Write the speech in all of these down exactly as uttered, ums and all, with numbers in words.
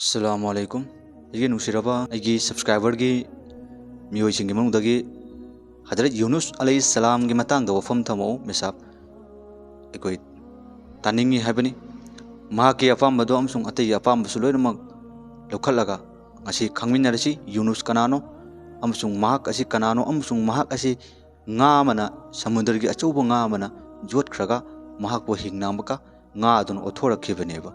ꯑꯁꯂꯥꯃꯨ ꯑꯂꯥꯏꯀꯨꯝ꯫ ꯑꯩꯒꯤ ꯅꯨꯡꯁꯤꯔꯕ ꯑꯩꯒꯤ ꯁꯕꯁꯀ꯭ꯔꯥꯏꯕꯔꯒꯤ ꯃꯤꯑꯣꯏꯁꯤꯡꯒꯤ ꯃꯅꯨꯡꯗꯒꯤ ꯍꯖꯔꯠ ꯌꯨꯅꯨꯁ ꯑꯂꯩꯍꯤ ꯁꯂꯥꯝꯒꯤ ꯃꯇꯥꯡꯗ ꯋꯥꯐꯝ ꯊꯝꯃꯛꯎ ꯃꯦꯁꯥꯞ꯫ ꯑꯩꯈꯣꯏ ꯇꯥꯅꯤꯡꯉꯤ ꯍꯥꯏꯕꯅꯤ꯫ ꯃꯍꯥꯛꯀꯤ ꯑꯄꯥꯝꯕꯗꯣ ꯑꯃꯁꯨꯡ ꯑꯇꯩꯒꯤ ꯑꯄꯥꯝꯕꯁꯨ ꯂꯣꯏꯅꯃꯛ ꯂꯧꯈꯠꯂꯒ ꯉꯁꯤ ꯈꯪꯃꯤꯟꯅꯔꯁꯤ, ꯌꯨꯅꯨꯁ ꯀꯅꯥꯅꯣ ꯑꯃꯁꯨꯡ ꯃꯍꯥꯛ ꯑꯁꯤ ꯀꯅꯥꯅꯣ ꯑꯃꯁꯨꯡ ꯃꯍꯥꯛ ꯑꯁꯤ ꯉꯥ ꯑꯃꯅ, ꯁꯃꯨꯗ꯭ꯔꯒꯤ ꯑꯆꯧꯕ ꯉꯥ ꯑꯃꯅ ꯌꯣꯠꯈ꯭ꯔꯒ ꯃꯍꯥꯛꯄꯨ ꯍꯤꯡꯅ ꯑꯃꯨꯛꯀ ꯉꯥ ꯑꯗꯨꯅ ꯑꯣꯠꯊꯣꯔꯛꯈꯤꯕꯅꯦꯕ꯫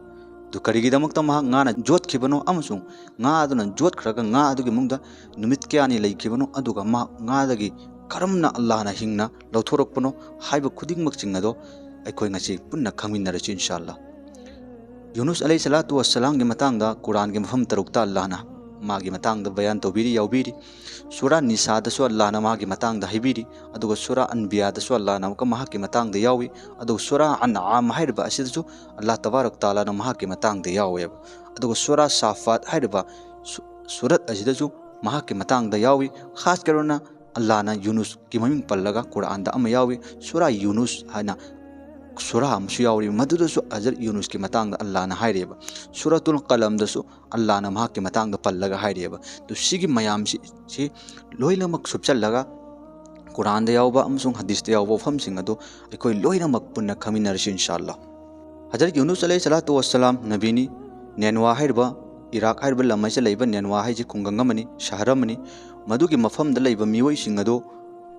ꯑꯗꯨ ꯀꯔꯤꯒꯤꯗꯃꯛꯇ ꯃꯍꯥꯛ ꯉꯥꯅ ꯌꯣꯠꯈꯤꯕꯅꯣ ꯑꯃꯁꯨꯡ ꯉꯥ ꯑꯗꯨꯅ ꯌꯣꯠꯈ꯭ꯔꯒ ꯉꯥ ꯑꯗꯨꯒꯤ ꯃꯅꯨꯡꯗ ꯅꯨꯃꯤꯠ ꯀꯌꯥꯅꯤ ꯂꯩꯈꯤꯕꯅꯣ, ꯑꯗꯨꯒ ꯃꯍꯥꯛ ꯉꯥꯗꯒꯤ ꯀꯔꯝꯅ ꯑꯜꯂꯥꯍꯅ ꯍꯤꯡꯅ ꯂꯧꯊꯣꯔꯛꯄꯅꯣ ꯍꯥꯏꯕ ꯈꯨꯗꯤꯡꯃꯛꯁꯤꯡ ꯑꯗꯣ ꯑꯩꯈꯣꯏ ꯉꯁꯤ ꯄꯨꯟꯅ ꯈꯪꯃꯤꯟꯅꯔꯁꯤ ꯏꯟꯁꯥ ꯑꯜꯂꯥ꯫ ꯌꯨꯅꯨꯁ ꯑꯂꯩꯍꯤ ꯁꯂꯥꯇꯨ ꯋꯥꯁꯂꯥꯝꯒꯤ ꯃꯇꯥꯡꯗ ꯀꯨꯔꯥꯟꯒꯤ ꯃꯐꯝ ꯇꯔꯨꯛꯇ ꯑꯜꯂꯥꯍꯅ ꯃꯥꯒꯤ ꯃꯇꯥꯡꯗ ꯕꯌꯥꯟ ꯇꯧꯕꯤꯔꯤ, ꯌꯥꯎꯕꯤꯔꯤ꯫ ꯁꯨꯔꯥ ꯅꯤꯁꯥꯗꯁꯨ ꯑꯜꯂꯥꯍꯅ ꯃꯥꯒꯤ ꯃꯇꯥꯡꯗ ꯍꯥꯏꯕꯤꯔꯤ, ꯑꯗꯨꯒ ꯁꯨꯔꯥ ꯑꯟꯕꯤꯌꯥꯗꯁꯨ ꯑꯜꯂꯥꯍꯅ ꯑꯃꯨꯛꯀ ꯃꯍꯥꯛꯀꯤ ꯃꯇꯥꯡꯗ ꯌꯥꯎꯏ, ꯑꯗꯨꯒ ꯁꯨꯔꯥ ꯑꯟꯑꯥꯝ ꯍꯥꯏꯔꯤꯕ ꯑꯁꯤꯗꯁꯨ ꯑꯜꯂꯥꯍ ꯇꯕꯥꯔꯛ ꯇꯥꯂꯥꯅ ꯃꯍꯥꯛꯀꯤ ꯃꯇꯥꯡꯗ ꯌꯥꯎꯋꯦꯕ꯫ ꯑꯗꯨꯒ ꯁꯨꯔꯥ ꯁꯥꯐꯥꯠ ꯍꯥꯏꯔꯤꯕ ꯁꯨ-, ꯁꯨꯔꯠ ꯑꯁꯤꯗꯁꯨ ꯃꯍꯥꯛꯀꯤ ꯃꯇꯥꯡꯗ ꯌꯥꯎꯏ꯫ ꯈꯥꯁ ꯀꯔꯅ ꯑꯜꯂꯥꯍꯅ ꯌꯨꯅꯨꯁꯀꯤ ꯃꯃꯤꯡ ꯄꯜꯂꯒ ꯀꯨꯔꯥꯟꯗ ꯑꯃ ꯌꯥꯎꯏ, ꯁꯨꯔꯥ ꯌꯨꯅꯨꯁ ꯍꯥꯏꯅ ꯁꯨꯔꯥ ꯑꯃꯁꯨ ꯌꯥꯎꯔꯤ, ꯃꯗꯨꯗꯁꯨ ꯍꯖꯔꯠ ꯌꯨꯅꯨꯁꯀꯤ ꯃꯇꯥꯡꯗ ꯑꯜꯂꯥꯍꯅ ꯍꯥꯏꯔꯤꯕ꯫ ꯁꯨꯔꯥꯇꯨꯜ ꯀꯂꯝꯗꯁꯨ ꯑꯜꯂꯥꯍꯅ ꯃꯍꯥꯛꯀꯤ ꯃꯇꯥꯡꯗ ꯄꯜꯂꯒ ꯍꯥꯏꯔꯤꯕ꯫ ꯑꯗꯨ ꯁꯤꯒꯤ ꯃꯌꯥꯝꯁꯤ, ꯁꯤ ꯂꯣꯏꯅꯃꯛ ꯁꯨꯞꯆꯜꯂꯒ ꯀꯨꯔꯥꯟꯗ ꯌꯥꯎꯕ ꯑꯃꯁꯨꯡ ꯍꯗꯤꯁꯇ ꯌꯥꯎꯕ ꯋꯥꯐꯝꯁꯤꯡ ꯑꯗꯨ ꯑꯩꯈꯣꯏ ꯂꯣꯏꯅꯃꯛ ꯄꯨꯟꯅ ꯈꯪꯃꯤꯟꯅꯔꯁꯤ ꯏꯟꯁꯥ ꯑꯜꯂꯥ꯫ ꯍꯖꯔꯠ ꯌꯨꯅꯨꯁ ꯑꯂꯩꯍꯤ ꯁꯂꯥꯇꯨ ꯋꯥꯁꯂꯥꯝ ꯅꯕꯤꯅꯤ꯫ ꯅꯦꯟꯋꯥ ꯍꯥꯏꯔꯤꯕ, ꯏꯔꯥꯛ ꯍꯥꯏꯔꯤꯕ ꯂꯝ ꯑꯁꯤꯗ ꯂꯩꯕ ꯅꯦꯟꯋꯥ ꯍꯥꯏꯁꯤ ꯈꯨꯡꯒꯪ ꯑꯃꯅꯤ, ꯁꯍꯔ ꯑꯃꯅꯤ꯫ ꯃꯗꯨꯒꯤ ꯃꯐꯝꯗ ꯂꯩꯕ ꯃꯤꯑꯣꯏꯁꯤꯡ ꯑꯗꯨ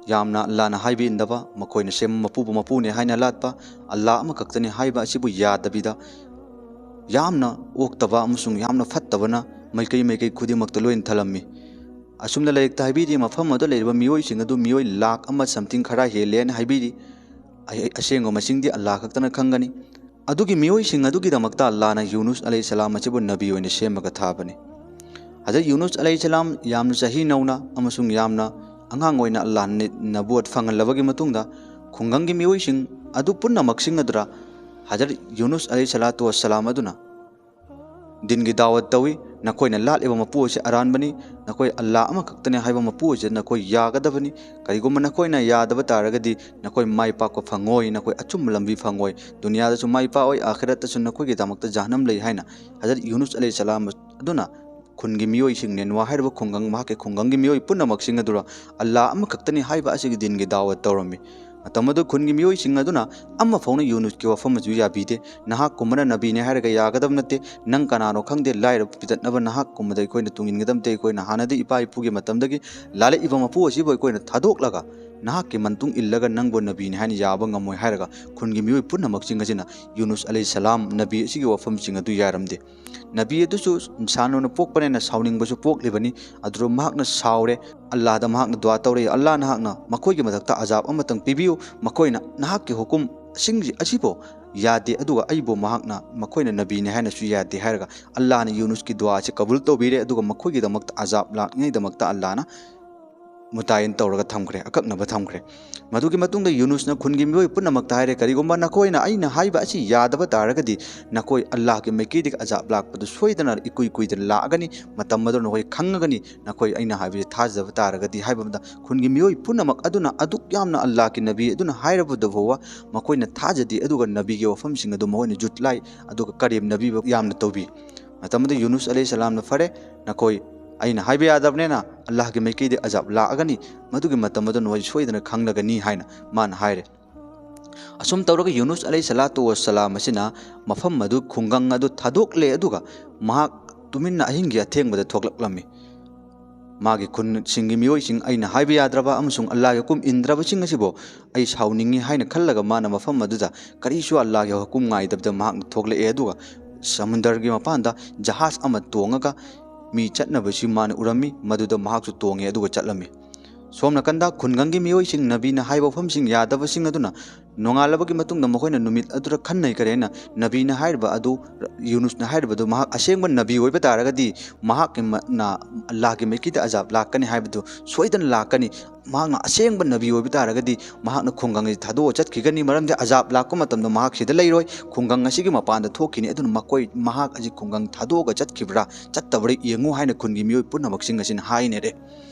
ꯌꯥꯝꯅ ꯑꯜꯂꯥꯍꯅ ꯍꯥꯏꯕ ꯏꯟꯗꯕ, ꯃꯈꯣꯏꯅ ꯁꯦꯝꯕ ꯃꯄꯨꯕꯨ ꯃꯄꯨꯅꯦ ꯍꯥꯏꯅ ꯂꯥꯠꯄ, ꯑꯜꯂꯥꯍ ꯑꯃꯈꯛꯇꯅꯤ ꯍꯥꯏꯕ ꯑꯁꯤꯕꯨ ꯌꯥꯗꯕꯤꯗ ꯌꯥꯝꯅ ꯑꯣꯛꯇꯕ ꯑꯃꯁꯨꯡ ꯌꯥꯝꯅ ꯐꯠꯇꯕꯅ ꯃꯥꯏꯀꯩ ꯃꯥꯏꯀꯩ ꯈꯨꯗꯤꯡꯃꯛꯇ ꯂꯣꯏꯅ ꯊꯜꯂꯝꯃꯤ꯫ ꯑꯁꯨꯝꯅ ꯂꯥꯏꯔꯤꯛꯇ ꯍꯥꯏꯕꯤꯔꯤ, ꯃꯐꯝ ꯑꯗꯨꯗ ꯂꯩꯔꯤꯕ ꯃꯤꯑꯣꯏꯁꯤꯡ ꯑꯗꯨ ꯃꯤꯑꯣꯏ ꯂꯥꯈ ꯑꯃ something ꯈꯔ ꯍꯦꯜꯂꯦꯅ ꯍꯥꯏꯕꯤꯔꯤ꯫ ꯑ-, ꯑꯁꯦꯡꯕ ꯃꯁꯤꯡꯗꯤ ꯑꯜꯂꯥꯍ ꯈꯛꯇꯅ ꯈꯪꯒꯅꯤ꯫ ꯑꯗꯨꯒꯤ ꯃꯤꯑꯣꯏꯁꯤꯡ ꯑꯗꯨꯒꯤꯗꯃꯛꯇ ꯑꯜꯂꯥꯍꯅ ꯌꯨꯅꯨꯁ ꯑꯂꯩꯍꯤ ꯁꯂꯥꯝ ꯑꯁꯤꯕꯨ ꯅꯕꯤ ꯑꯣꯏꯅ ꯁꯦꯝꯃꯒ ꯊꯥꯕꯅꯤ꯫ ꯍꯖꯔꯠ ꯌꯨꯅꯨꯁ ꯑꯂꯩꯍꯤ ꯁꯂꯥꯝ ꯌꯥꯝꯅ ꯆꯍꯤ ꯅꯧꯅ ꯑꯃꯁꯨꯡ ꯌꯥꯝꯅ ꯑꯉꯥꯡ ꯑꯣꯏꯅ ꯑꯜꯂꯥꯍꯅ ꯅꯕꯨꯋꯠ ꯐꯪꯍꯜꯂꯕꯒꯤ ꯃꯇꯨꯡꯗ, ꯈꯨꯡꯒꯪꯒꯤ ꯃꯤꯑꯣꯏꯁꯤꯡ ꯑꯗꯨ ꯄꯨꯝꯅꯃꯛꯁꯤꯡ ꯑꯗꯨꯗ ꯍꯖꯔꯠ ꯌꯨꯅꯨꯁ ꯑꯂꯩꯍꯤ ꯁꯂꯥꯇꯨ ꯋꯥꯁꯂꯥꯝ ꯑꯗꯨꯅ ꯗꯤꯟꯒꯤ ꯗꯥꯋꯠ ꯇꯧꯏ꯫ ꯅꯈꯣꯏꯅ ꯂꯥꯠꯂꯤꯕ ꯃꯄꯨ ꯑꯁꯤ ꯑꯔꯥꯟꯕꯅꯤ꯫ ꯅꯈꯣꯏ ꯑꯜꯂꯥ ꯑꯃꯈꯛꯇꯅꯤ ꯍꯥꯏꯕ ꯃꯄꯨ ꯑꯁꯤꯗ ꯅꯈꯣꯏ ꯌꯥꯒꯗꯕꯅꯤ꯫ ꯀꯔꯤꯒꯨꯝꯕ ꯅꯈꯣꯏꯅ ꯌꯥꯗꯕ ꯇꯥꯔꯒꯗꯤ ꯅꯈꯣꯏ ꯃꯥꯏ ꯄꯥꯛꯄ ꯐꯪꯉꯣꯏ, ꯅꯈꯣꯏ ꯑꯆꯨꯝꯕ ꯂꯝꯕꯤ ꯐꯪꯉꯣꯏ꯫ ꯗꯨꯅꯤꯌꯥꯗꯁꯨ ꯃꯥꯏ ꯄꯥꯛꯑꯣꯏ, ꯑꯥꯈꯤꯔꯠꯇꯁꯨ ꯅꯈꯣꯏꯒꯤꯗꯃꯛꯇ ꯖꯍꯟꯅꯝ ꯂꯩ ꯍꯥꯏꯅ ꯍꯖꯔꯠ ꯌꯨꯅꯨꯁ ꯑꯂꯩꯍꯤꯁꯁꯂꯥꯝ ꯑꯗꯨꯅ ꯈꯨꯟꯒꯤ ꯃꯤꯑꯣꯏꯁꯤꯡ, ꯅꯦꯅꯋꯥ ꯍꯥꯏꯔꯤꯕ ꯈꯨꯡꯒꯪ, ꯃꯍꯥꯛꯀꯤ ꯈꯨꯡꯒꯪꯒꯤ ꯃꯤꯑꯣꯏ ꯄꯨꯝꯅꯃꯛꯁꯤꯡ ꯑꯗꯨꯗ ꯑꯜꯂꯥ ꯑꯃꯈꯛꯇꯅꯤ ꯍꯥꯏꯕ ꯑꯁꯤꯒꯤ ꯗꯤꯟꯒꯤ ꯗꯥꯋꯠ ꯇꯧꯔꯝꯃꯤ꯫ ꯃꯇꯝ ꯑꯗꯨ ꯈꯨꯟꯒꯤ ꯃꯤꯑꯣꯏꯁꯤꯡ ꯑꯗꯨꯅ ꯑꯃ ꯐꯥꯎꯅ ꯌꯨꯅꯨꯁꯀꯤ ꯋꯥꯐꯝ ꯑꯗꯨ ꯌꯥꯕꯤꯗꯦ꯫ "ꯅꯍꯥꯛꯀꯨꯝꯕꯅ ꯅꯕꯤꯅꯦ ꯍꯥꯏꯔꯒ ꯌꯥꯒꯗꯕ ꯅꯠꯇꯦ꯫ ꯅꯪ ꯀꯅꯥꯅꯣ ꯈꯪꯗꯦ, ꯂꯥꯏꯔꯕ ꯄꯤꯇꯠꯅꯕ ꯅꯍꯥꯛꯀꯨꯝꯕꯗ ꯑꯩꯈꯣꯏꯅ ꯇꯨꯡꯏꯟꯒꯗꯕ ꯅꯠꯇꯦ꯫ ꯑꯩꯈꯣꯏꯅ ꯍꯥꯟꯅꯗꯤ ꯏꯄꯥ ꯏꯄꯨꯒꯤ ꯃꯇꯝꯗꯒꯤ ꯂꯥꯜꯂꯛꯏꯕ ꯃꯄꯨ ꯑꯁꯤꯕꯨ ꯑꯩꯈꯣꯏꯅ ꯊꯥꯗꯣꯛꯂꯒ ꯅꯍꯥꯛꯀꯤ ꯃꯇꯨꯡ ꯏꯜꯂꯒ ꯅꯪꯕꯨ ꯅꯕꯤꯅꯦ ꯍꯥꯏꯅ ꯌꯥꯕ ꯉꯝꯃꯣꯏ" ꯍꯥꯏꯔꯒ ꯈꯨꯟꯒꯤ ꯃꯤꯑꯣꯏ ꯄꯨꯝꯅꯃꯛꯁꯤꯡ ꯑꯁꯤꯅ ꯌꯨꯅꯨꯁ ꯑꯂꯩꯍꯤꯁꯁꯂꯥꯝ ꯅꯕꯤ ꯑꯁꯤꯒꯤ ꯋꯥꯐꯝꯁꯤꯡ ꯑꯗꯨ ꯌꯥꯔꯝꯗꯦ꯫ ꯅꯕꯤ ꯑꯗꯨꯁꯨ ꯏꯟꯁꯥꯟ ꯑꯣꯏꯅ ꯄꯣꯛꯄꯅꯦꯅ ꯁꯥꯎꯅꯤꯡꯕꯁꯨ ꯄꯣꯛꯂꯤꯕꯅꯤ꯫ ꯑꯗꯨꯗ ꯃꯍꯥꯛꯅ ꯁꯥꯎꯔꯦ, ꯑꯜꯂꯥꯗ ꯃꯍꯥꯛꯅ ꯗꯨꯋꯥ ꯇꯧꯔꯛꯏ, "ꯑꯜꯂꯥ, ꯅꯍꯥꯛꯅ ꯃꯈꯣꯏꯒꯤ ꯃꯊꯛꯇ ꯑꯖꯥꯕ ꯑꯃꯇꯪ ꯄꯤꯕꯤꯌꯨ, ꯃꯈꯣꯏꯅ ꯅꯍꯥꯛꯀꯤ ꯍꯨꯀꯨꯝꯁꯤꯡ ꯑꯁꯤꯕꯨ ꯌꯥꯗꯦ, ꯑꯗꯨꯒ ꯑꯩꯕꯨ ꯃꯍꯥꯛꯅ, ꯃꯈꯣꯏꯅ ꯅꯕꯤꯅꯦ ꯍꯥꯏꯅꯁꯨ ꯌꯥꯗꯦ" ꯍꯥꯏꯔꯒ ꯑꯜꯂꯥꯅ ꯌꯨꯅꯨꯁꯀꯤ ꯗꯨꯋꯥ ꯑꯁꯤ ꯀꯕꯨꯜ ꯇꯧꯕꯤꯔꯦ꯫ ꯑꯗꯨꯒ ꯃꯈꯣꯏꯒꯤꯗꯃꯛꯇ ꯑꯖꯥꯕ ꯂꯥꯛꯅꯤꯡꯉꯥꯏꯗꯃꯛꯇ ꯑꯜꯂꯥꯅ ꯃꯨꯇꯥꯌꯤꯟ ꯇꯧꯔꯒ ꯊꯝꯈ꯭ꯔꯦ, ꯑꯀꯛꯅꯕ ꯊꯝꯈ꯭ꯔꯦ꯫ ꯃꯗꯨꯒꯤ ꯃꯇꯨꯡꯗ ꯌꯨꯅꯨꯁꯅ ꯈꯨꯟꯒꯤ ꯃꯤꯑꯣꯏ ꯄꯨꯝꯅꯃꯛꯇ ꯍꯥꯏꯔꯦ, "ꯀꯔꯤꯒꯨꯝꯕ ꯅꯈꯣꯏꯅ ꯑꯩꯅ ꯍꯥꯏꯕ ꯑꯁꯤ ꯌꯥꯗꯕ ꯇꯥꯔꯒꯗꯤ ꯅꯈꯣꯏ ꯑꯜꯂꯥꯍꯒꯤ ꯃꯥꯏꯀꯩꯗꯒꯤ ꯑꯖꯥꯕ ꯂꯥꯛꯄꯗꯨ ꯁꯣꯏꯗꯅ ꯏꯀꯨꯏ ꯀꯨꯏꯗꯅ ꯂꯥꯛꯑꯒꯅꯤ꯫ ꯃꯇꯝ ꯑꯗꯨ ꯅꯈꯣꯏ ꯈꯪꯉꯒꯅꯤ, ꯅꯈꯣꯏ ꯑꯩꯅ ꯍꯥꯏꯕꯁꯤ ꯊꯥꯖꯗꯕ ꯇꯥꯔꯒꯗꯤ" ꯍꯥꯏꯕ ꯑꯃꯗ ꯈꯨꯟꯒꯤ ꯃꯤꯑꯣꯏ ꯄꯨꯝꯅꯃꯛ ꯑꯗꯨꯅ ꯑꯗꯨꯛ ꯌꯥꯝꯅ ꯑꯜꯂꯥꯍꯒꯤ ꯅꯕꯤ ꯑꯗꯨꯅ ꯍꯥꯏꯔꯕꯗ ꯐꯥꯎꯕ ꯃꯈꯣꯏꯅ ꯊꯥꯖꯗꯦ, ꯑꯗꯨꯒ ꯅꯕꯤꯒꯤ ꯋꯥꯐꯝꯁꯤꯡ ꯑꯗꯨ ꯃꯈꯣꯏꯅ ꯖꯨꯠꯂꯥꯏ, ꯑꯗꯨꯒ ꯀꯔꯦꯝꯅꯕꯤꯕ ꯌꯥꯝꯅ ꯇꯧꯕꯤ꯫ ꯃꯇꯝ ꯑꯗꯨꯗ ꯌꯨꯅꯨꯁ ꯑꯂꯩꯍꯤꯁꯁꯂꯥꯝꯅ, "ꯐꯔꯦ, ꯅꯈꯣꯏ ꯑꯩꯅ ꯍꯥꯏꯕ ꯌꯥꯗꯕꯅꯤꯅ ꯑꯜꯂꯥꯍꯒꯤ ꯃꯥꯏꯀꯩꯗꯒꯤ ꯑꯖꯥꯕ ꯂꯥꯛꯑꯒꯅꯤ, ꯃꯗꯨꯒꯤ ꯃꯇꯝ ꯑꯗꯨ ꯅꯈꯣꯏ ꯁꯣꯏꯗꯅ ꯈꯪꯂꯒꯅꯤ" ꯍꯥꯏꯅ ꯃꯥꯅ ꯍꯥꯏꯔꯦ꯫ ꯑꯁꯨꯝ ꯇꯧꯔꯒ ꯌꯨꯅꯨꯁ ꯑꯂꯩꯍꯤꯁꯁꯂꯥꯇꯨ ꯋꯥꯁꯁꯂꯥꯝ ꯑꯁꯤꯅ ꯃꯐꯝ ꯑꯗꯨ, ꯈꯨꯡꯒꯪ ꯑꯗꯨ ꯊꯥꯗꯣꯛꯂꯦ, ꯑꯗꯨꯒ ꯃꯍꯥꯛ ꯇꯨꯃꯤꯟꯅ ꯑꯍꯤꯡꯒꯤ ꯑꯊꯦꯡꯕꯗ ꯊꯣꯛꯂꯛꯂꯝꯃꯤ꯫ ꯃꯥꯒꯤ ꯈꯨꯟꯁꯤꯡꯒꯤ ꯃꯤꯑꯣꯏꯁꯤꯡ, "ꯑꯩꯅ ꯍꯥꯏꯕ ꯌꯥꯗ꯭ꯔꯕ ꯑꯃꯁꯨꯡ ꯑꯜꯂꯥꯍꯒꯤ ꯍꯨꯀꯨꯝ ꯏꯟꯗ꯭ꯔꯕꯁꯤꯡ ꯑꯁꯤꯕꯨ ꯑꯩ ꯁꯥꯎꯅꯤꯡꯉꯤ" ꯍꯥꯏꯅ ꯈꯜꯂꯒ ꯃꯥꯅ ꯃꯐꯝ ꯑꯗꯨꯗ ꯀꯔꯤꯁꯨ ꯑꯜꯂꯥꯍꯒꯤ ꯍꯨꯀꯨꯝ ꯉꯥꯏꯗꯕꯗ ꯃꯍꯥꯛꯅ ꯊꯣꯛꯂꯛꯑꯦ, ꯑꯗꯨꯒ ꯁꯃꯨꯗ꯭ꯔꯒꯤ ꯃꯄꯥꯟꯗ ꯖꯍꯥꯖ ꯑꯃ ꯇꯣꯡꯉꯒ ꯃꯤ ꯆꯠꯅꯕꯁꯤ ꯃꯥꯅ ꯎꯔꯝꯃꯤ꯫ ꯃꯗꯨꯗ ꯃꯍꯥꯛꯁꯨ ꯇꯣꯡꯉꯦ ꯑꯗꯨꯒ ꯆꯠꯂꯝꯃꯤ꯫ ꯁꯣꯝ ꯅꯥꯀꯟꯗ ꯈꯨꯟꯒꯪꯒꯤ ꯃꯤꯑꯣꯏꯁꯤꯡ, ꯅꯕꯤꯅ ꯍꯥꯏꯕ ꯋꯥꯐꯝꯁꯤꯡ ꯌꯥꯗꯕꯁꯤꯡ ꯑꯗꯨꯅ ꯅꯣꯡꯉꯥꯜꯂꯕꯒꯤ ꯃꯇꯨꯡꯗ ꯃꯈꯣꯏꯅ ꯅꯨꯃꯤꯠ ꯑꯗꯨꯗ ꯈꯟꯅꯩ꯫ ꯀꯔꯤ ꯍꯥꯏꯅ? ꯅꯕꯤꯅ ꯍꯥꯏꯔꯤꯕ ꯑꯗꯨ, ꯌꯨꯅꯨꯁꯅ ꯍꯥꯏꯔꯤꯕꯗꯨ, ꯃꯍꯥꯛ ꯑꯁꯦꯡꯕ ꯅꯕꯤ ꯑꯣꯏꯕ ꯇꯥꯔꯒꯗꯤ ꯃꯍꯥꯛꯀꯤ ꯃ-, ꯅ-, ꯑꯜꯂꯥꯍꯒꯤ ꯃꯥꯏꯀꯩꯗ ꯑꯖꯥꯕ ꯂꯥꯛꯀꯅꯤ ꯍꯥꯏꯕꯗꯨ ꯁꯣꯏꯗꯅ ꯂꯥꯛꯀꯅꯤ꯫ ꯃꯍꯥꯛꯅ ꯑꯁꯦꯡꯕ ꯅꯕꯤ ꯑꯣꯏꯕ ꯇꯥꯔꯒꯗꯤ ꯃꯍꯥꯛꯅ ꯈꯨꯡꯒꯪ ꯑꯁꯤ ꯊꯥꯗꯣꯛꯑ ꯆꯠꯈꯤꯒꯅꯤ꯫ ꯃꯔꯝꯗꯤ ꯑꯖꯥꯕ ꯂꯥꯛꯄ ꯃꯇꯝꯗ ꯃꯍꯥꯛ ꯁꯤꯗ ꯂꯩꯔꯣꯏ, ꯈꯨꯡꯒꯪ ꯑꯁꯤꯒꯤ ꯃꯄꯥꯟꯗ ꯊꯣꯛꯈꯤꯅꯤ꯫ ꯑꯗꯨꯅ ꯃꯈꯣꯏ, ꯃꯍꯥꯛ ꯑꯁꯤ ꯈꯨꯡꯒꯪ ꯊꯥꯗꯣꯛꯑꯒ ꯆꯠꯈꯤꯕ꯭ꯔꯥ ꯆꯠꯇꯕ꯭ꯔꯥ ꯌꯦꯡꯉꯨ ꯍꯥꯏꯅ ꯈꯨꯟꯒꯤ ꯃꯤꯑꯣꯏ ꯄꯨꯝꯅꯃꯛꯁꯤꯡ ꯑꯁꯤꯅ ꯍꯥꯏꯅꯔꯦ꯫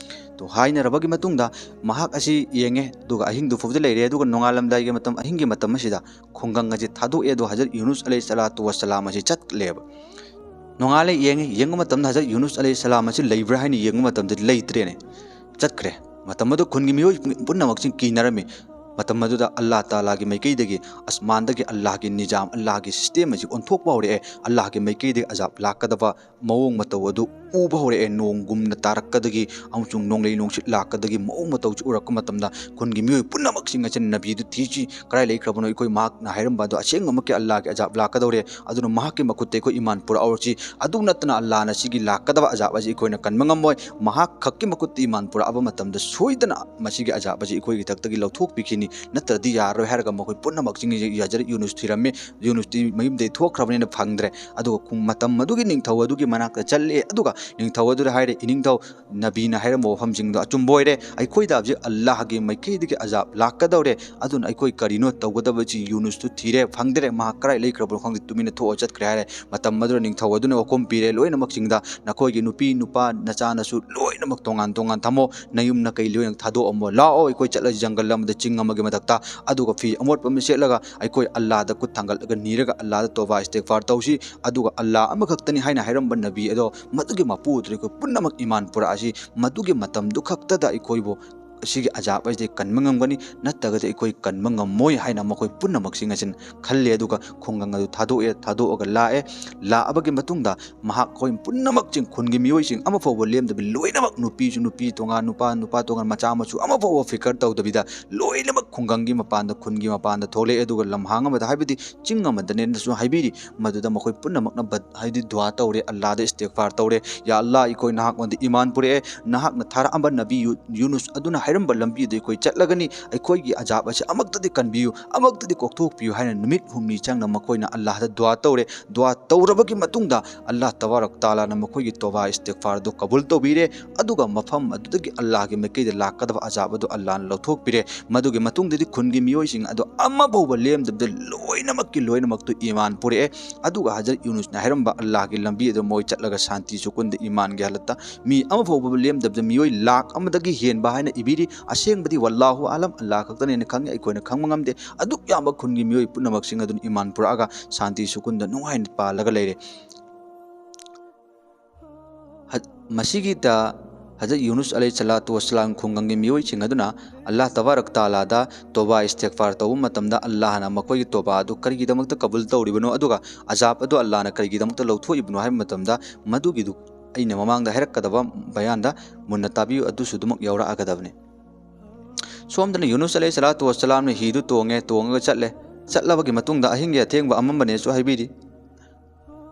ꯇꯣ, ꯍꯥꯏꯅꯔꯕꯒꯤ ꯃꯇꯨꯡꯗ ꯃꯍꯥꯛ ꯑꯁꯤ ꯌꯦꯡꯉꯦ, ꯑꯗꯨꯒ ꯑꯍꯤꯡꯗꯨ ꯐꯥꯎꯗ ꯂꯩꯔꯦ꯫ ꯑꯗꯨꯒ ꯅꯣꯡꯉꯥꯜꯂꯝꯗꯥꯏꯒꯤ ꯃꯇꯝ, ꯑꯍꯤꯡꯒꯤ ꯃꯇꯝ ꯑꯁꯤꯗ ꯈꯨꯡꯒꯪ ꯑꯁꯤ ꯊꯥꯗꯣꯛꯑꯦ꯫ ꯑꯗꯣ ꯍꯖꯔꯠ ꯌꯨꯅꯨꯁ ꯑꯂꯩꯍꯤ ꯁꯂꯥꯇꯨ ꯋꯁꯁꯂꯥꯝ ꯑꯁꯤ ꯆꯠꯂꯦꯕ꯫ ꯅꯣꯡꯉꯥꯜꯂꯦ, ꯌꯦꯡꯉꯦ, ꯌꯦꯡꯕ ꯃꯇꯝꯗ ꯍꯖꯔꯠ ꯌꯨꯅꯨꯁ ꯑꯂꯩꯍꯤ ꯁꯂꯥꯝ ꯑꯁꯤ ꯂꯩꯕ꯭ꯔꯥ ꯍꯥꯏꯅ ꯌꯦꯡꯕ ꯃꯇꯝꯗ ꯂꯩꯇ꯭ꯔꯦꯅꯦ, ꯆꯠꯈ꯭ꯔꯦ꯫ ꯃꯇꯝ ꯑꯗꯨ ꯈꯨꯟꯒꯤ ꯃꯤꯑꯣꯏ ꯄꯨꯝꯅꯃꯛꯁꯤꯡ ꯀꯤꯅꯔꯝꯃꯤ꯫ ꯃꯇꯝ ꯑꯗꯨꯗ ꯑꯜꯂꯥꯍ ꯇꯥꯂꯥꯒꯤ ꯃꯥꯏꯀꯩꯗꯒꯤ, ꯑꯁꯃꯥꯟꯗꯒꯤ ꯑꯜꯂꯥꯍꯒꯤ ꯅꯤꯖꯥꯝ, ꯑꯜꯂꯥꯍꯒꯤ ꯁꯤꯁꯇꯦꯝ ꯑꯁꯤ ꯑꯣꯟꯊꯣꯛꯄ ꯍꯧꯔꯛꯑꯦ꯫ ꯑꯜꯂꯥꯍꯒꯤ ꯃꯥꯏꯀꯩꯗꯒꯤ ꯑꯖꯥꯕ ꯂꯥꯛꯀꯗꯕ ꯃꯑꯣꯡ ꯃꯇꯧ ꯑꯗꯨ ꯎꯕ ꯍꯧꯔꯛꯑꯦ꯫ ꯅꯣꯡꯒꯨꯝꯅ ꯇꯥꯔꯛꯀꯗꯒꯤ ꯑꯃꯁꯨꯡ ꯅꯣꯡꯂꯩ ꯅꯨꯡꯁꯤꯠ ꯂꯥꯛꯀꯗꯒꯤ ꯃꯑꯣꯡ ꯃꯇꯧꯁꯤ ꯎꯔꯛꯄ ꯃꯇꯝꯗ ꯈꯨꯟꯒꯤ ꯃꯤꯑꯣꯏ ꯄꯨꯝꯅꯃꯛꯁꯤꯡ ꯑꯁꯤꯅ ꯅꯕꯤꯗꯨ ꯊꯤꯁꯤ, ꯀꯗꯥꯏ ꯂꯩꯈ꯭ꯔꯕꯅꯣ? ꯑꯩꯈꯣꯏ ꯃꯍꯥꯛꯅ ꯍꯥꯏꯔꯝꯕ ꯑꯗꯣ ꯑꯁꯦꯡꯕꯃꯛꯀꯤ ꯑꯜꯂꯥꯍꯒꯤ ꯑꯖꯥꯕ ꯂꯥꯛꯀꯗꯧꯔꯦ, ꯑꯗꯨꯅ ꯃꯍꯥꯛꯀꯤ ꯃꯈꯨꯠꯇ ꯑꯩꯈꯣꯏ ꯏꯃꯥꯟ ꯄꯨꯔꯛꯍꯧꯔꯁꯤ꯫ ꯑꯗꯨ ꯅꯠꯇꯅ ꯑꯜꯂꯥꯍꯅ ꯁꯤꯒꯤ ꯂꯥꯛꯀꯗꯕ ꯑꯖꯥꯕ ꯑꯁꯤ ꯑꯩꯈꯣꯏꯅ ꯀꯟꯕ ꯉꯝꯃꯣꯏ꯫ ꯃꯍꯥꯛ ꯈꯛꯀꯤ ꯃꯈꯨꯠꯇ ꯏꯃꯥꯟ ꯄꯨꯔꯛꯑꯕ ꯃꯇꯝꯗ ꯁꯣꯏꯗꯅ ꯃꯁꯤꯒꯤ ꯑꯖꯥꯕ ꯑꯁꯤ ꯑꯩꯈꯣꯏꯒꯤ ꯏꯊꯛꯇꯒꯤ ꯂꯧꯊꯣꯛꯄꯤꯈꯤꯅꯤ, ꯅꯠꯇ꯭ꯔꯗꯤ ꯌꯥꯔꯔꯣꯏ ꯍꯥꯏꯔꯒ ꯃꯈꯣꯏ ꯄꯨꯝꯅꯃꯛꯁꯤꯡ ꯑꯁꯤ ꯍꯖꯔꯠ ꯌꯨꯅꯨꯁ ꯊꯤꯔꯝꯃꯤ꯫ ꯌꯨꯅꯨꯁꯇꯤ ꯃꯌꯨꯝꯗꯒꯤ ꯊꯣꯛꯈ꯭ꯔꯕꯅꯤꯅ ꯐꯪꯗ꯭ꯔꯦ꯫ ꯑꯗꯨꯒ ꯈꯨꯡ-, ꯃꯇꯝ ꯑꯗꯨꯒꯤ ꯅꯤꯡꯊꯧ ꯑꯗꯨꯒꯤ ꯃꯅꯥꯛꯇ ꯆꯠꯂꯦ꯫ ꯑꯗꯨꯒ ꯅꯤꯡꯊꯧ ꯑꯗꯨꯗ ꯍꯥꯏꯔꯦ, "ꯏꯅꯤꯡꯊꯧ, ꯅꯕꯤꯅ ꯍꯥꯏꯔꯝꯕ ꯋꯥꯐꯝꯁꯤꯡꯗꯣ ꯑꯆꯨꯝꯕ ꯑꯣꯏꯔꯦ꯫ ꯑꯩꯈꯣꯏꯗ ꯍꯧꯖꯤꯛ ꯑꯜꯂꯥꯍꯒꯤ ꯃꯥꯏꯀꯩꯗꯒꯤ ꯑꯖꯥꯕ ꯂꯥꯛꯀꯗꯧꯔꯦ꯫ ꯑꯗꯨꯅ ꯑꯩꯈꯣꯏ ꯀꯔꯤꯅꯣ ꯇꯧꯒꯗꯕꯁꯤ? ꯌꯨꯅꯨꯁꯇꯨ ꯊꯤꯔꯦ, ꯐꯪꯗ꯭ꯔꯦ꯫ ꯃꯍꯥꯛ ꯀꯗꯥꯏ ꯂꯩꯈ꯭ꯔꯕꯅꯣ ꯈꯪꯗꯦ, ꯇꯨꯃꯤꯟꯅ ꯊꯣꯛꯑ ꯆꯠꯈ꯭ꯔꯦ" ꯍꯥꯏꯔꯦ꯫ ꯃꯇꯝ ꯑꯗꯨꯗ ꯅꯤꯡꯊꯧ ꯑꯗꯨꯅ ꯋꯥꯐꯝ ꯄꯤꯔꯦ, "ꯂꯣꯏꯅꯃꯛꯁꯤꯡꯗ ꯅꯈꯣꯏꯒꯤ ꯅꯨꯄꯤ, ꯅꯨꯄꯥ, ꯅꯆꯥ, ꯅꯁꯨ ꯂꯣꯏꯅꯃꯛ ꯇꯣꯉꯥꯟ ꯇꯣꯉꯥꯟ ꯊꯝꯃꯣ, ꯅꯌꯨꯝ ꯅꯀꯩ ꯂꯣꯏꯅ ꯊꯥꯗꯣꯛꯑꯝꯃꯣ꯫ ꯂꯥꯛꯑꯣ, ꯑꯩꯈꯣꯏ ꯆꯠꯂꯁꯤ ꯖꯪꯒꯜ ꯑꯃꯗ, ꯆꯤꯡ ꯑꯃꯒꯤ ꯃꯊꯛꯇ, ꯑꯗꯨꯒ ꯐꯤ ꯑꯃꯣꯠꯄ ꯑꯃ ꯁꯦꯠꯂꯒ ꯑꯩꯈꯣꯏ ꯑꯜꯂꯥꯍꯗ ꯈꯨꯠ ꯊꯥꯡꯒꯠꯂꯒ ꯅꯤꯔꯒ ꯑꯜꯂꯥꯍꯗ ꯇꯣꯕꯥ ꯏꯁꯇꯤꯒꯐꯥꯔ ꯇꯧꯁꯤ꯫ ꯑꯗꯨꯒ ꯑꯜꯂꯥꯍ ꯑꯃꯈꯛꯇꯅꯤ ꯍꯥꯏꯅ ꯍꯥꯏꯔꯝꯕ ꯅꯕꯤ ꯑꯗꯣ, ꯃꯗꯨꯒꯤ ꯃꯄꯨ ꯑꯗꯨꯗ ꯑꯩꯈꯣꯏ ꯄꯨꯝꯅꯃꯛ ꯏꯃꯥꯟ ꯄꯨꯔꯛꯑꯁꯤ꯫ ꯃꯗꯨꯒꯤ ꯃꯇꯝꯗꯨ ꯈꯛꯇꯗ ꯑꯩꯈꯣꯏꯕꯨ ꯑꯁꯤꯒꯤ ꯑꯖꯥꯕ ꯑꯁꯤꯗꯒꯤ ꯀꯟꯕ ꯉꯝꯒꯅꯤ, ꯅꯠꯇ꯭ꯔꯒꯗꯤ ꯑꯩꯈꯣꯏ ꯀꯟꯕ ꯉꯝꯃꯣꯏ" ꯍꯥꯏꯅ ꯃꯈꯣꯏ ꯄꯨꯝꯅꯃꯛꯁꯤꯡ ꯑꯁꯤꯅ ꯈꯜꯂꯦ꯫ ꯑꯗꯨꯒ ꯈꯨꯡꯒꯪ ꯑꯗꯨ ꯊꯥꯗꯣꯛꯑꯦ, ꯊꯥꯗꯣꯛꯑꯒ ꯂꯥꯛꯑꯦ꯫ ꯂꯥꯛꯑꯕꯒꯤ ꯃꯇꯨꯡꯗ ꯃꯍꯥꯛ, ꯑꯩꯈꯣꯏ ꯄꯨꯝꯅꯃꯛꯁꯤꯡ, ꯈꯨꯟꯒꯤ ꯃꯤꯑꯣꯏꯁꯤꯡ ꯑꯃꯐꯥꯎꯕ ꯂꯦꯝꯗꯕꯤ, ꯂꯣꯏꯅꯃꯛ, ꯅꯨꯄꯤꯁꯨ ꯅꯨꯄꯤ ꯇꯣꯉꯥꯟ, ꯅꯨꯄꯥ, ꯅꯨꯄꯥ ꯇꯣꯉꯥꯟ, ꯃꯆꯥ ꯃꯁꯨ ꯑꯃꯐꯥꯎꯕ ꯐꯤꯀꯔ ꯇꯧꯗꯕꯤꯗ ꯂꯣꯏꯅꯃꯛ ꯈꯨꯡꯒꯪꯒꯤ ꯃꯄꯥꯟꯗ, ꯈꯨꯟꯒꯤ ꯃꯄꯥꯟꯗ ꯊꯣꯛꯂꯛꯑꯦ꯫ ꯑꯗꯨꯒ ꯂꯝꯍꯥꯡ ꯑꯃꯗ, ꯍꯥꯏꯕꯗꯤ ꯆꯤꯡ ꯑꯃꯗꯅꯦꯅꯁꯨ ꯍꯥꯏꯕꯤꯔꯤ, ꯃꯗꯨꯗ ꯃꯈꯣꯏ ꯄꯨꯝꯅꯃꯛꯅ ꯕꯠ-, ꯍꯥꯏꯗꯤ ꯗꯨꯋꯥ ꯇꯧꯔꯦ, ꯑꯜꯂꯥꯍꯗ ꯏꯁꯇꯤꯒꯐꯥꯔ ꯇꯧꯔꯦ, "ꯌꯥ ꯑꯜꯂꯥꯍ, ꯑꯩꯈꯣꯏ ꯅꯍꯥꯛꯉꯣꯟꯗ ꯏꯃꯥꯟ ꯄꯨꯔꯛꯑꯦ, ꯅꯍꯥꯛꯅ ꯊꯥꯔꯛꯑꯝꯕ ꯅꯕꯤ ꯌꯨ-, ꯌꯨꯅꯨꯁ ꯑꯗꯨꯅ ꯍꯥꯏꯔꯝꯕ ꯂꯝꯕꯤꯗꯨ ꯑꯩꯈꯣꯏ ꯆꯠꯂꯒꯅꯤ, ꯑꯩꯈꯣꯏꯒꯤ ꯑꯖꯥꯕ ꯑꯁꯤ ꯑꯃꯛꯇꯗꯤ ꯀꯟꯕꯤꯌꯨ, ꯑꯃꯛꯇꯗꯤ ꯀꯣꯛꯊꯣꯛꯄꯤꯌꯨ ꯍꯥꯏꯅ ꯅꯨꯃꯤꯠ ꯍꯨꯝꯅꯤ ꯆꯪꯅ ꯃꯈꯣꯏꯅ ꯑꯜꯂꯥꯍꯗ ꯗꯨꯋꯥ ꯇꯧꯔꯦ꯫ ꯗꯨꯋꯥ ꯇꯧꯔꯕꯒꯤ ꯃꯇꯨꯡꯗ ꯑꯜꯂꯥꯍ ꯇꯕꯥꯔꯛ ꯇꯥꯂꯥꯅ ꯃꯈꯣꯏꯒꯤ ꯇꯣꯕꯥ ꯏꯁꯇꯤꯒꯐꯥꯔꯗꯨ ꯀꯕꯨꯜ ꯇꯧꯕꯤꯔꯦ꯫ ꯑꯗꯨꯒ ꯃꯐꯝ ꯑꯗꯨꯗꯒꯤ ꯑꯜꯂꯥꯍꯒꯤ ꯃꯥꯏꯀꯩꯗ ꯂꯥꯛꯀꯗꯕ ꯑꯖꯥꯕ ꯑꯗꯨ ꯑꯜꯂꯥꯍꯅ ꯂꯧꯊꯣꯛꯄꯤꯔꯦ꯫ ꯃꯗꯨꯒꯤ ꯃꯇꯨꯡꯗꯗꯤ ꯈꯨꯟꯒꯤ ꯃꯤꯑꯣꯏꯁꯤꯡ ꯑꯗꯨ ꯑꯃꯐꯥꯎꯕ ꯂꯦꯝꯗꯕꯗ ꯂꯣꯏꯅꯃꯛꯀꯤ ꯂꯣꯏꯅꯃꯛꯇꯨ ꯏꯃꯥꯟ ꯄꯨꯔꯛꯑꯦ꯫ ꯑꯗꯨꯒ ꯍꯖꯔꯠ ꯌꯨꯅꯨꯁꯅ ꯍꯥꯏꯔꯝꯕ ꯑꯜꯂꯥꯍꯒꯤ ꯂꯝꯕꯤ ꯑꯗꯨ ꯃꯣꯏ ꯆꯠꯂꯒ ꯁꯥꯟꯇꯤ ꯁꯨꯀꯨꯟꯗ ꯏꯃꯥꯟꯒꯤ ꯍꯥꯂꯠꯇ ꯃꯤ ꯑꯃꯐꯥꯎꯕ ꯂꯦꯝꯗꯕꯗ ꯃꯤꯑꯣꯏ ꯂꯥꯈ ꯑꯃꯗꯒꯤ ꯍꯦꯟꯕ ꯍꯥꯏꯅ ꯏꯕꯤꯔꯤ꯫ ꯑꯁꯦꯡꯕꯗꯤ ꯋꯜꯂꯥꯍꯨ ꯑꯥꯂꯝ, ꯑꯜꯂꯥꯍ ꯈꯛꯇꯅꯦꯅ ꯈꯪꯉꯤ, ꯑꯩꯈꯣꯏꯅ ꯈꯪꯕ ꯉꯝꯗꯦ꯫ ꯑꯗꯨꯛ ꯌꯥꯝꯕ ꯈꯨꯟꯒꯤ ꯃꯤꯑꯣꯏ ꯄꯨꯝꯅꯃꯛꯁꯤꯡ ꯑꯗꯨꯅ ꯏꯃꯥꯟ ꯄꯨꯔꯛꯑꯒ ꯁꯥꯟꯇꯤ ꯁꯨꯀꯨꯟꯗ ꯅꯨꯡꯉꯥꯏꯅ ꯄꯥꯜꯂꯒ ꯂꯩꯔꯦ꯫ ꯍ-, ꯃꯁꯤꯒꯤꯗ ꯍꯖꯔꯠ ꯌꯨꯅꯨꯁ ꯑꯂꯩꯍꯤ ꯁꯂꯥꯇꯨ ꯋꯁꯁꯂꯥꯝ ꯈꯨꯡꯒꯪꯒꯤ ꯃꯤꯑꯣꯏꯁꯤꯡ ꯑꯗꯨꯅ ꯑꯜꯂꯥꯍ ꯇꯕꯥꯔꯛ ꯇꯥꯂꯥꯗ ꯇꯣꯕꯥ ꯏꯁꯇꯤꯒꯐꯥꯔ ꯇꯧꯕ ꯃꯇꯝꯗ ꯑꯜꯂꯥꯍꯅ ꯃꯈꯣꯏꯒꯤ ꯇꯣꯕꯥ ꯑꯗꯨ ꯀꯔꯤꯒꯤꯗꯃꯛꯇ ꯀꯕꯨꯜ ꯇꯧꯔꯤꯕꯅꯣ, ꯑꯗꯨꯒ ꯑꯖꯥꯕ ꯑꯗꯨ ꯑꯜꯂꯥꯍꯅ ꯀꯔꯤꯒꯤꯗꯃꯛꯇ ꯂꯧꯊꯣꯛꯏꯕꯅꯣ ꯍꯥꯏꯕ ꯃꯇꯝꯗ, ꯃꯗꯨꯒꯤꯗꯨ ꯑꯩꯅ ꯃꯃꯥꯡꯗ ꯍꯥꯏꯔꯛꯀꯗꯕ ꯕꯌꯥꯟꯗ ꯃꯨꯟꯅ ꯇꯥꯕꯤꯌꯨ, ꯑꯗꯨꯁꯨ ꯑꯗꯨꯃꯛ ꯌꯥꯎꯔꯛꯑꯒꯗꯕꯅꯤ꯫ ꯁꯣꯝꯗꯅ ꯌꯨꯅꯨꯁ ꯑꯂꯩꯍꯤ ꯁꯂꯥꯇꯨ ꯋꯁꯁꯂꯥꯝꯅ ꯍꯤꯗꯨ ꯇꯣꯡꯉꯦ, ꯇꯣꯡꯉꯒ ꯆꯠꯂꯦ꯫ ꯆꯠꯂꯕꯒꯤ ꯃꯇꯨꯡꯗ ꯑꯍꯤꯡꯒꯤ ꯑꯊꯦꯡꯕ ꯑꯃꯝꯕꯅꯦꯁꯨ ꯍꯥꯏꯕꯤꯔꯤ꯫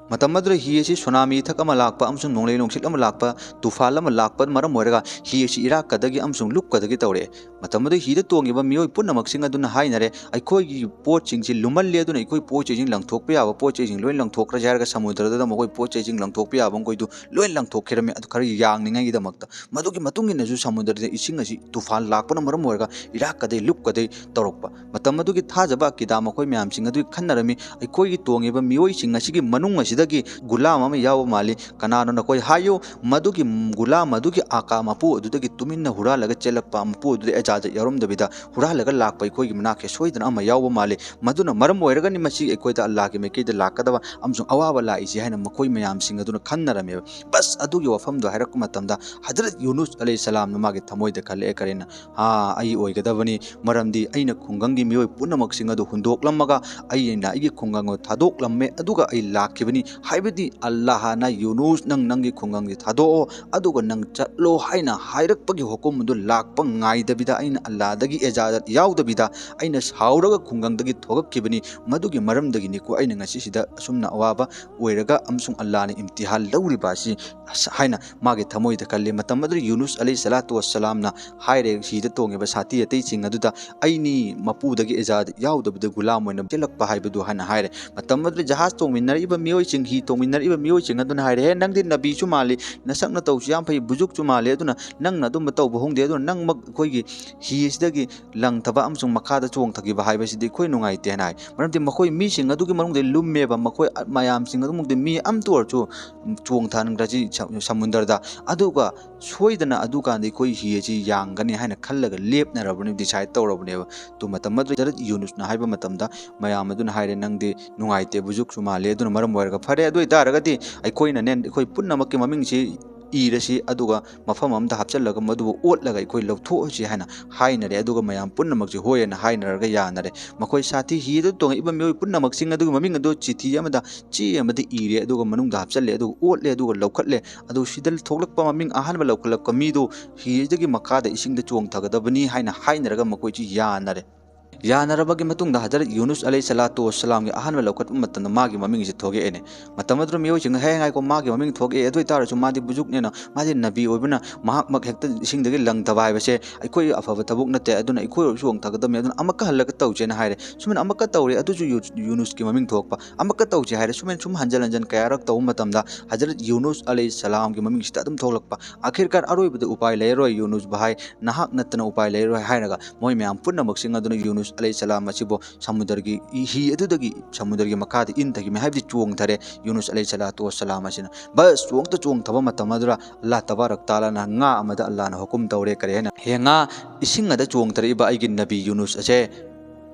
ꯃꯇꯝ ꯑꯗꯨꯗ ꯍꯤ ꯑꯁꯤ ꯁꯨꯅꯥꯃꯤ ꯏꯊꯛ ꯑꯃ ꯂꯥꯛꯄ ꯑꯃꯁꯨꯡ ꯅꯣꯡꯂꯩ ꯅꯨꯡꯁꯤꯠ ꯑꯃ ꯂꯥꯛꯄ, ꯇꯨꯐꯥꯟ ꯑꯃ ꯂꯥꯛꯄꯅ ꯃꯔꯝ ꯑꯣꯏꯔꯒ ꯍꯤ ꯑꯁꯤ ꯏꯔꯥꯛꯀꯗꯒꯦ ꯑꯃꯁꯨꯡ ꯂꯨꯞꯀꯗꯒꯦ ꯇꯧꯔꯛꯑꯦ꯫ ꯃꯇꯝ ꯑꯗꯨꯗ ꯍꯤꯗ ꯇꯣꯡꯉꯤꯕ ꯃꯤꯑꯣꯏ ꯄꯨꯝꯅꯃꯛꯁꯤꯡ ꯑꯗꯨꯅ ꯍꯥꯏꯅꯔꯦ, "ꯑꯩꯈꯣꯏꯒꯤ ꯄꯣꯠꯁꯤꯡꯁꯤ ꯂꯨꯝꯃꯜꯂꯦ, ꯑꯗꯨꯅ ꯑꯩꯈꯣꯏ ꯄꯣꯠ ꯆꯩꯁꯤꯡ ꯂꯪꯊꯣꯛꯄ ꯌꯥꯕ ꯄꯣꯠ ꯆꯩꯁꯤꯡ ꯂꯣꯏ ꯂꯪꯊꯣꯛꯈ꯭ꯔꯁꯦ" ꯍꯥꯏꯔꯒ ꯁꯃꯨꯗ꯭ꯔꯗꯨꯗ ꯃꯈꯣꯏ ꯄꯣꯠ ꯆꯩꯁꯤꯡ ꯂꯪꯊꯣꯛꯄ ꯌꯥꯕ ꯃꯈꯣꯏꯗꯨ ꯂꯣꯏ ꯂꯪꯊꯣꯛꯈꯤꯔꯝꯃꯤ꯫ ꯑꯗꯨ ꯈꯔ ꯌꯥꯡꯅꯤꯡꯉꯥꯏꯒꯤꯗꯃꯛꯇ ꯃꯗꯨꯒꯤ ꯃꯇꯨꯡ ꯏꯟꯅꯁꯨ ꯁꯃꯨꯗ꯭ꯔꯗ ꯏꯁꯤꯡ ꯑꯁꯤ ꯇꯨꯐꯥꯟ ꯂꯥꯛꯄꯅ ꯃꯔꯝ ꯑꯣꯏꯔꯒ ꯏꯔꯥꯛꯀꯗꯩ ꯂꯨꯞꯀꯗꯩ ꯇꯧꯔꯛꯄ꯫ ꯃꯇꯝ ꯑꯗꯨꯒꯤ ꯊꯥꯖꯕ ꯑꯀꯤꯗꯥ ꯃꯈꯣꯏ ꯃꯌꯥꯝꯁꯤꯡ ꯑꯗꯨꯒꯤ ꯈꯟꯅꯔꯝꯃꯤ, "ꯑꯩꯈꯣꯏꯒꯤ ꯇꯣꯡꯉꯤꯕ ꯃꯤꯑꯣꯏꯁꯤꯡ ꯑꯁꯤꯒꯤ ꯃꯅꯨꯡ ꯑꯁꯤꯗꯒꯤ ꯒꯨꯂꯥꯝ ꯑꯃ ꯌꯥꯎꯕ ꯃꯥꯜꯂꯤ꯫ ꯀꯅꯥꯅꯣ ꯅꯈꯣꯏ ꯍꯥꯏꯌꯨ, ꯃꯗꯨꯒꯤ ꯒꯨꯂꯥꯝ ꯑꯗꯨꯒꯤ ꯑꯥꯀꯥ ꯃꯄꯨ ꯑꯗꯨꯗꯒꯤ ꯇꯨꯃꯤꯟꯅ ꯍꯨꯔꯥꯜꯂꯒ ꯆꯦꯜꯂꯛꯄ, ꯃꯄꯨ ꯑꯗꯨꯗ ꯏꯖꯥꯖꯠ ꯌꯥꯎꯔꯝꯗꯕꯤꯗ ꯍꯨꯔꯥꯜꯂꯒ ꯂꯥꯛꯄ ꯑꯩꯈꯣꯏꯒꯤ ꯃꯅꯥꯛꯁꯦ ꯁꯣꯏꯗꯅ ꯑꯃ ꯌꯥꯎꯕ ꯃꯥꯜꯂꯤ꯫ ꯃꯗꯨꯅ ꯃꯔꯝ ꯑꯣꯏꯔꯒꯅꯤ ꯃꯁꯤ ꯑꯩꯈꯣꯏꯗ ꯑꯜꯂꯥꯍꯒꯤ ꯃꯥꯏꯀꯩꯗ ꯂꯥꯛꯀꯗꯕ ꯑꯃꯁꯨꯡ ꯑꯋꯥꯕ ꯂꯥꯛꯏꯁꯤ" ꯍꯥꯏꯅ ꯃꯈꯣꯏ ꯃꯌꯥꯝꯁꯤꯡ ꯑꯗꯨꯅ ꯈꯟꯅꯔꯝꯃꯦꯕ꯫ ꯕꯁ ꯑꯗꯨꯒꯤ ꯋꯥꯐꯝꯗꯣ ꯍꯥꯏꯔꯛꯄ ꯃꯇꯝꯗ ꯍꯖꯔꯠ ꯌꯨꯅꯨꯁ ꯑꯂꯩꯍꯤ ꯁꯂꯥꯝꯅ ꯃꯥꯒꯤ ꯊꯃꯣꯏꯗ ꯈꯜꯂꯛꯑꯦ, ꯀꯔꯤꯅ, "ꯑꯥ, ꯑꯩ ꯑꯣꯏꯒꯗꯕꯅꯤ, ꯃꯔꯝꯗꯤ ꯑꯩꯅ ꯈꯨꯡꯒꯪꯒꯤ ꯃꯤꯑꯣꯏ ꯄꯨꯝꯅꯃꯛꯁꯤꯡ ꯑꯗꯨ ꯍꯨꯟꯗꯣꯛꯂꯝꯃꯒ ꯑꯩꯅ ꯑꯩꯒꯤ ꯈꯨꯡꯒꯪ ꯑꯗꯨ ꯊꯥꯗꯣꯛꯂꯝꯃꯦ, ꯑꯗꯨꯒ ꯑꯩ ꯂꯥꯛꯈꯤꯕꯅꯤ"꯫ ꯍꯥꯏꯕꯗꯤ ꯑꯜꯂꯥꯍꯅ "ꯌꯨꯅꯨꯁ, ꯅꯪ ꯅꯪꯒꯤ ꯈꯨꯡꯒꯪꯁꯤ ꯊꯥꯗꯣꯛꯑꯣ, ꯑꯗꯨꯒ ꯅꯪ ꯆꯠꯂꯣ" ꯍꯥꯏꯅ ꯍꯥꯏꯔꯛꯄꯒꯤ ꯍꯨꯀꯨꯝ ꯑꯗꯨ ꯂꯥꯛꯄ ꯉꯥꯏꯗꯕꯤꯗ, ꯑꯩꯅ ꯑꯜꯂꯥꯍꯗꯒꯤ ꯏꯖꯥꯖꯠ ꯌꯥꯎꯗꯕꯤꯗ ꯑꯩꯅ ꯁꯥꯎꯔꯒ ꯈꯨꯡꯒꯪꯗꯒꯤ ꯊꯣꯛꯂꯛꯈꯤꯕꯅꯤ꯫ ꯃꯗꯨꯒꯤ ꯃꯔꯝꯗꯒꯤꯅꯤꯀꯣ ꯑꯩꯅ ꯉꯁꯤꯁꯤꯗ ꯑꯁꯨꯝꯅ ꯑꯋꯥꯕ ꯑꯣꯏꯔꯒ ꯑꯃꯁꯨꯡ ꯑꯜꯂꯥꯍꯅ ꯏꯝꯇꯤꯍꯥꯟ ꯂꯧꯔꯤꯕ ꯑꯁꯤ꯫ ꯍꯥꯏꯅ ꯃꯥꯒꯤ ꯊꯃꯣꯏꯗ ꯈꯜꯂꯤ꯫ ꯃꯇꯝ ꯑꯗꯨꯗ ꯌꯨꯅꯨꯁ ꯑꯂꯩꯍꯤ ꯁꯂꯥꯇꯨ ꯋꯁꯁꯂꯥꯝꯅ ꯍꯥꯏꯔꯦ, ꯍꯤꯗ ꯇꯣꯡꯉꯤꯕ ꯁꯥꯊꯤ ꯑꯇꯩꯁꯤꯡ ꯑꯗꯨꯗ, "ꯑꯩꯅꯤ ꯃꯄꯨꯗꯒꯤ ꯏꯖꯥꯖꯠ ꯌꯥꯎꯗꯕꯤꯗ ꯒꯨꯂꯥꯝ ꯑꯣꯏꯅ ꯆꯦꯜꯂꯛꯄ ꯍꯥꯏꯕꯗꯨ" ꯍꯥꯏꯅ ꯍꯥꯏꯔꯦ꯫ ꯃꯇꯝ ꯑꯗꯨꯗ ꯖꯍꯥꯖ ꯇꯣꯡꯃꯤꯟꯅꯔꯛꯏꯕ ꯃꯤꯑꯣꯏꯁꯤꯡ, ꯍꯤ ꯇꯣꯡꯃꯤꯟꯅꯔꯛꯏꯕ ꯃꯤꯑꯣꯏꯁꯤꯡ ꯑꯗꯨꯅ ꯍꯥꯏꯔꯦ, "ꯍꯦ, ꯅꯪꯗꯤ ꯅꯕꯤꯁꯨ ꯃꯥꯜꯂꯤ, ꯅꯁꯛ ꯅꯇꯧꯁꯨ ꯌꯥꯝ ꯐꯩ, ꯕꯨꯖꯨꯛꯁꯨ ꯃꯥꯜꯂꯤ, ꯑꯗꯨꯅ ꯅꯪꯅ ꯑꯗꯨꯝꯕ ꯇꯧꯕ ꯍꯧꯅꯗꯦ, ꯑꯗꯨꯅ ꯅꯪꯃꯛ ꯑꯩꯈꯣꯏꯒꯤ ꯍꯤ ꯑꯁꯤꯗꯒꯤ ꯂꯪꯊꯕ ꯑꯃꯁꯨꯡ ꯃꯈꯥꯗ ꯆꯣꯡꯊꯈꯤꯕ ꯍꯥꯏꯕꯁꯤꯗꯤ ꯑꯩꯈꯣꯏ ꯅꯨꯡꯉꯥꯏꯇꯦ" ꯍꯥꯏꯅ ꯍꯥꯏ꯫ ꯃꯔꯝꯗꯤ ꯃꯈꯣꯏ ꯃꯤꯁꯤꯡ ꯑꯗꯨꯒꯤ ꯃꯅꯨꯡꯗ ꯂꯨꯝꯃꯦꯕ, ꯃꯈꯣꯏ ꯃꯌꯥꯝꯁꯤꯡ ꯑꯗꯨꯃꯛꯇꯤ ꯃꯤ ꯑꯃꯇ ꯑꯣꯏꯔꯁꯨ ꯆꯣꯡꯊꯍꯟꯈ꯭ꯔꯁꯤ ꯁ-, ꯁꯃꯨꯗ꯭ꯔꯗ꯫ ꯑꯗꯨꯒ ꯁꯣꯏꯗꯅ ꯑꯗꯨꯀꯥꯟꯗ ꯑꯩꯈꯣꯏ ꯍꯤ ꯑꯁꯤ ꯌꯥꯡꯒꯅꯤ ꯍꯥꯏꯅ ꯈꯜꯂꯒ ꯂꯦꯞꯅꯔꯕꯅꯦ, decide ꯇꯧꯔꯕꯅꯦꯕ꯫ ꯑꯗꯨ ꯃꯇꯝ ꯑꯗꯨꯗ ꯍꯖꯔꯠ ꯌꯨꯅꯨꯁꯅ ꯍꯥꯏꯕ ꯃꯇꯝꯗ ꯃꯌꯥꯝ ꯑꯗꯨꯅ ꯍꯥꯏꯔꯦ, "ꯅꯪꯗꯤ ꯅꯨꯡꯉꯥꯏꯇꯦ, ꯕꯨꯖꯨꯛꯁꯨ ꯃꯥꯜꯂꯦ, ꯑꯗꯨꯅ ꯃꯔꯝ ꯑꯣꯏꯔꯒ ꯐꯔꯦ, ꯑꯗꯨ ꯑꯣꯏꯇꯥꯔꯒꯗꯤ ꯑꯩꯈꯣꯏꯅꯅꯦ, ꯑꯩꯈꯣꯏ ꯄꯨꯝꯅꯃꯛꯀꯤ ꯃꯃꯤꯡꯁꯤ ꯏꯔꯁꯤ, ꯑꯗꯨꯒ ꯃꯐꯝ ꯑꯃꯗ ꯍꯥꯞꯆꯤꯜꯂꯒ ꯃꯗꯨꯕꯨ ꯑꯣꯠꯂꯒ ꯑꯩꯈꯣꯏ ꯂꯧꯊꯣꯛꯑꯁꯤ" ꯍꯥꯏꯅ ꯍꯥꯏꯅꯔꯦ꯫ ꯑꯗꯨꯒ ꯃꯌꯥꯝ ꯄꯨꯝꯅꯃꯛꯁꯤ ꯍꯣꯏ ꯍꯥꯏꯅ ꯍꯥꯏꯅꯔꯒ ꯌꯥꯅꯔꯦ꯫ ꯃꯈꯣꯏ ꯁꯥꯊꯤ ꯍꯤ ꯑꯗꯨ ꯇꯣꯡꯉꯛꯏꯕ ꯃꯤꯑꯣꯏ ꯄꯨꯝꯅꯃꯛꯁꯤꯡ ꯑꯗꯨꯒꯤ ꯃꯃꯤꯡ ꯑꯗꯨ ꯆꯤꯊꯤ ꯑꯃꯗ, ꯆꯦ ꯑꯃꯗ ꯏꯔꯦ, ꯑꯗꯨꯒ ꯃꯅꯨꯡꯗ ꯍꯥꯞꯆꯤꯜꯂꯦ, ꯑꯗꯨꯒ ꯑꯣꯠꯂꯦ, ꯑꯗꯨꯒ ꯂꯧꯈꯠꯂꯦ꯫ ꯑꯗꯨ ꯁꯤꯗ ꯊꯣꯛꯂꯛꯄ ꯃꯃꯤꯡ ꯑꯍꯥꯟꯕ ꯂꯧꯈꯠꯂꯛꯄ ꯃꯤꯗꯨ ꯍꯤꯗꯒꯤ ꯃꯈꯥꯗ ꯏꯁꯤꯡꯗ ꯆꯣꯡꯊꯒꯗꯕꯅꯤ ꯍꯥꯏꯅ ꯍꯥꯏꯅꯔꯒ ꯃꯈꯣꯏꯁꯤ ꯌꯥꯅꯔꯦ꯫ ꯌꯥꯅꯔꯕꯒꯤ ꯃꯇꯨꯡꯗ ꯍꯖꯔꯠ ꯌꯨꯅꯨꯁ ꯑꯂꯩꯍꯤ ꯁꯂꯥꯇꯨ ꯋꯁꯁꯂꯥꯝꯒꯤ ꯑꯍꯥꯟꯕ ꯂꯧꯈꯠꯄ ꯃꯇꯝꯗ ꯃꯥꯒꯤ ꯃꯃꯤꯡꯁꯤ ꯊꯣꯛꯂꯛꯑꯦꯅꯦ꯫ ꯃꯇꯝ ꯑꯗꯨꯗ ꯃꯤꯑꯣꯏꯁꯤꯡꯅ, "ꯍꯦ, ꯉꯥꯏꯈꯣ, ꯃꯥꯒꯤ ꯃꯃꯤꯡ ꯊꯣꯛꯂꯛꯑꯦ, ꯑꯗꯨ ꯑꯣꯏꯇꯥꯔꯁꯨ ꯃꯥꯗꯤ ꯕꯨꯖꯨꯛꯅꯦꯅ, ꯃꯥꯗꯤ ꯅꯕꯤ ꯑꯣꯏꯕꯅ ꯃꯍꯥꯛꯃꯛ ꯍꯦꯛꯇ ꯏꯁꯤꯡꯗꯒꯤ ꯂꯪꯊꯕ ꯍꯥꯏꯕꯁꯦ ꯑꯩꯈꯣꯏ ꯑꯐꯕ ꯊꯕꯛ ꯅꯠꯇꯦ, ꯑꯗꯨꯅ ꯑꯩꯈꯣꯏ ꯑꯣꯏꯔꯁꯨ ꯆꯣꯡꯊꯒꯗꯕꯅꯤ, ꯑꯗꯨꯅ ꯑꯃꯨꯛꯀ ꯍꯜꯂꯒ ꯇꯧꯁꯦꯅ" ꯍꯥꯏꯔꯦ꯫ ꯁꯨꯃꯥꯏꯅ ꯑꯃꯨꯛꯀ ꯇꯧꯔꯦ, ꯑꯗꯨꯁꯨ ꯌꯨ-, ꯌꯨꯅꯨꯁꯀꯤ ꯃꯃꯤꯡ ꯊꯣꯛꯄ꯫ ꯑꯃꯨꯛꯀ ꯇꯧꯁꯦ ꯍꯥꯏꯔꯦ꯫ ꯁꯨꯃꯥꯏꯅ ꯁꯨꯝ ꯍꯟꯖꯟ ꯍꯟꯖꯟ ꯀꯌꯥꯔꯛ ꯇꯧꯕ ꯃꯇꯝꯗ ꯍꯖꯔꯠ ꯌꯨꯅꯨꯁ ꯑꯂꯩꯍꯤ ꯁꯂꯥꯝꯒꯤ ꯃꯃꯤꯡꯁꯤꯗ ꯑꯗꯨꯝ ꯊꯣꯛꯂꯛꯄ꯫ ꯑꯥꯈꯤꯔꯀꯥꯔ ꯑꯔꯣꯏꯕꯗ, "ꯎꯄꯥꯏ ꯂꯩꯔꯔꯣꯏ ꯌꯨꯅꯨꯁ ꯚꯥꯏ, ꯅꯍꯥꯛ ꯅꯠꯇꯅ ꯎꯄꯥꯏ ꯂꯩꯔꯔꯣꯏ" ꯍꯥꯏꯔꯒ ꯃꯣꯏ ꯃꯌꯥꯝ ꯄꯨꯝꯅꯃꯛꯁꯤꯡ ꯑꯗꯨꯅ ꯌꯨꯅꯨꯁ ꯑꯂꯩꯍꯤ ꯁꯂꯥꯝ ꯑꯁꯤꯕꯨ ꯁꯃꯨꯗ꯭ꯔꯒꯤ ꯍꯤ ꯑꯗꯨꯗꯒꯤ ꯁꯃꯨꯗ꯭ꯔꯒꯤ ꯃꯈꯥꯗ ꯏꯟꯊꯈꯤꯕꯅꯤ, ꯍꯥꯏꯕꯗꯤ ꯆꯣꯡꯊꯔꯦ ꯌꯨꯅꯨꯁ ꯑꯂꯩꯍꯤ ꯁꯂꯥꯇꯨ ꯋꯁꯁꯂꯥꯝ ꯑꯁꯤꯅ꯫ ꯕꯁ ꯆꯣꯡꯇ ꯆꯣꯡꯊꯕ ꯃꯇꯝ ꯑꯗꯨꯗ ꯑꯜꯂꯥꯍ ꯇꯕꯥꯔꯛ ꯇꯥꯂꯥꯅ ꯉꯥ ꯑꯃꯗ ꯑꯜꯂꯥꯍꯅ ꯍꯨꯀꯨꯝ ꯇꯧꯔꯦ, ꯀꯔꯤ ꯍꯥꯏꯅ? "ꯍꯦ ꯉꯥ, ꯏꯁꯤꯡ ꯑꯗ ꯆꯣꯡꯊꯔꯛꯏꯕ ꯑꯩꯒꯤ ꯅꯕꯤ ꯌꯨꯅꯨꯁ ꯑꯁꯦ,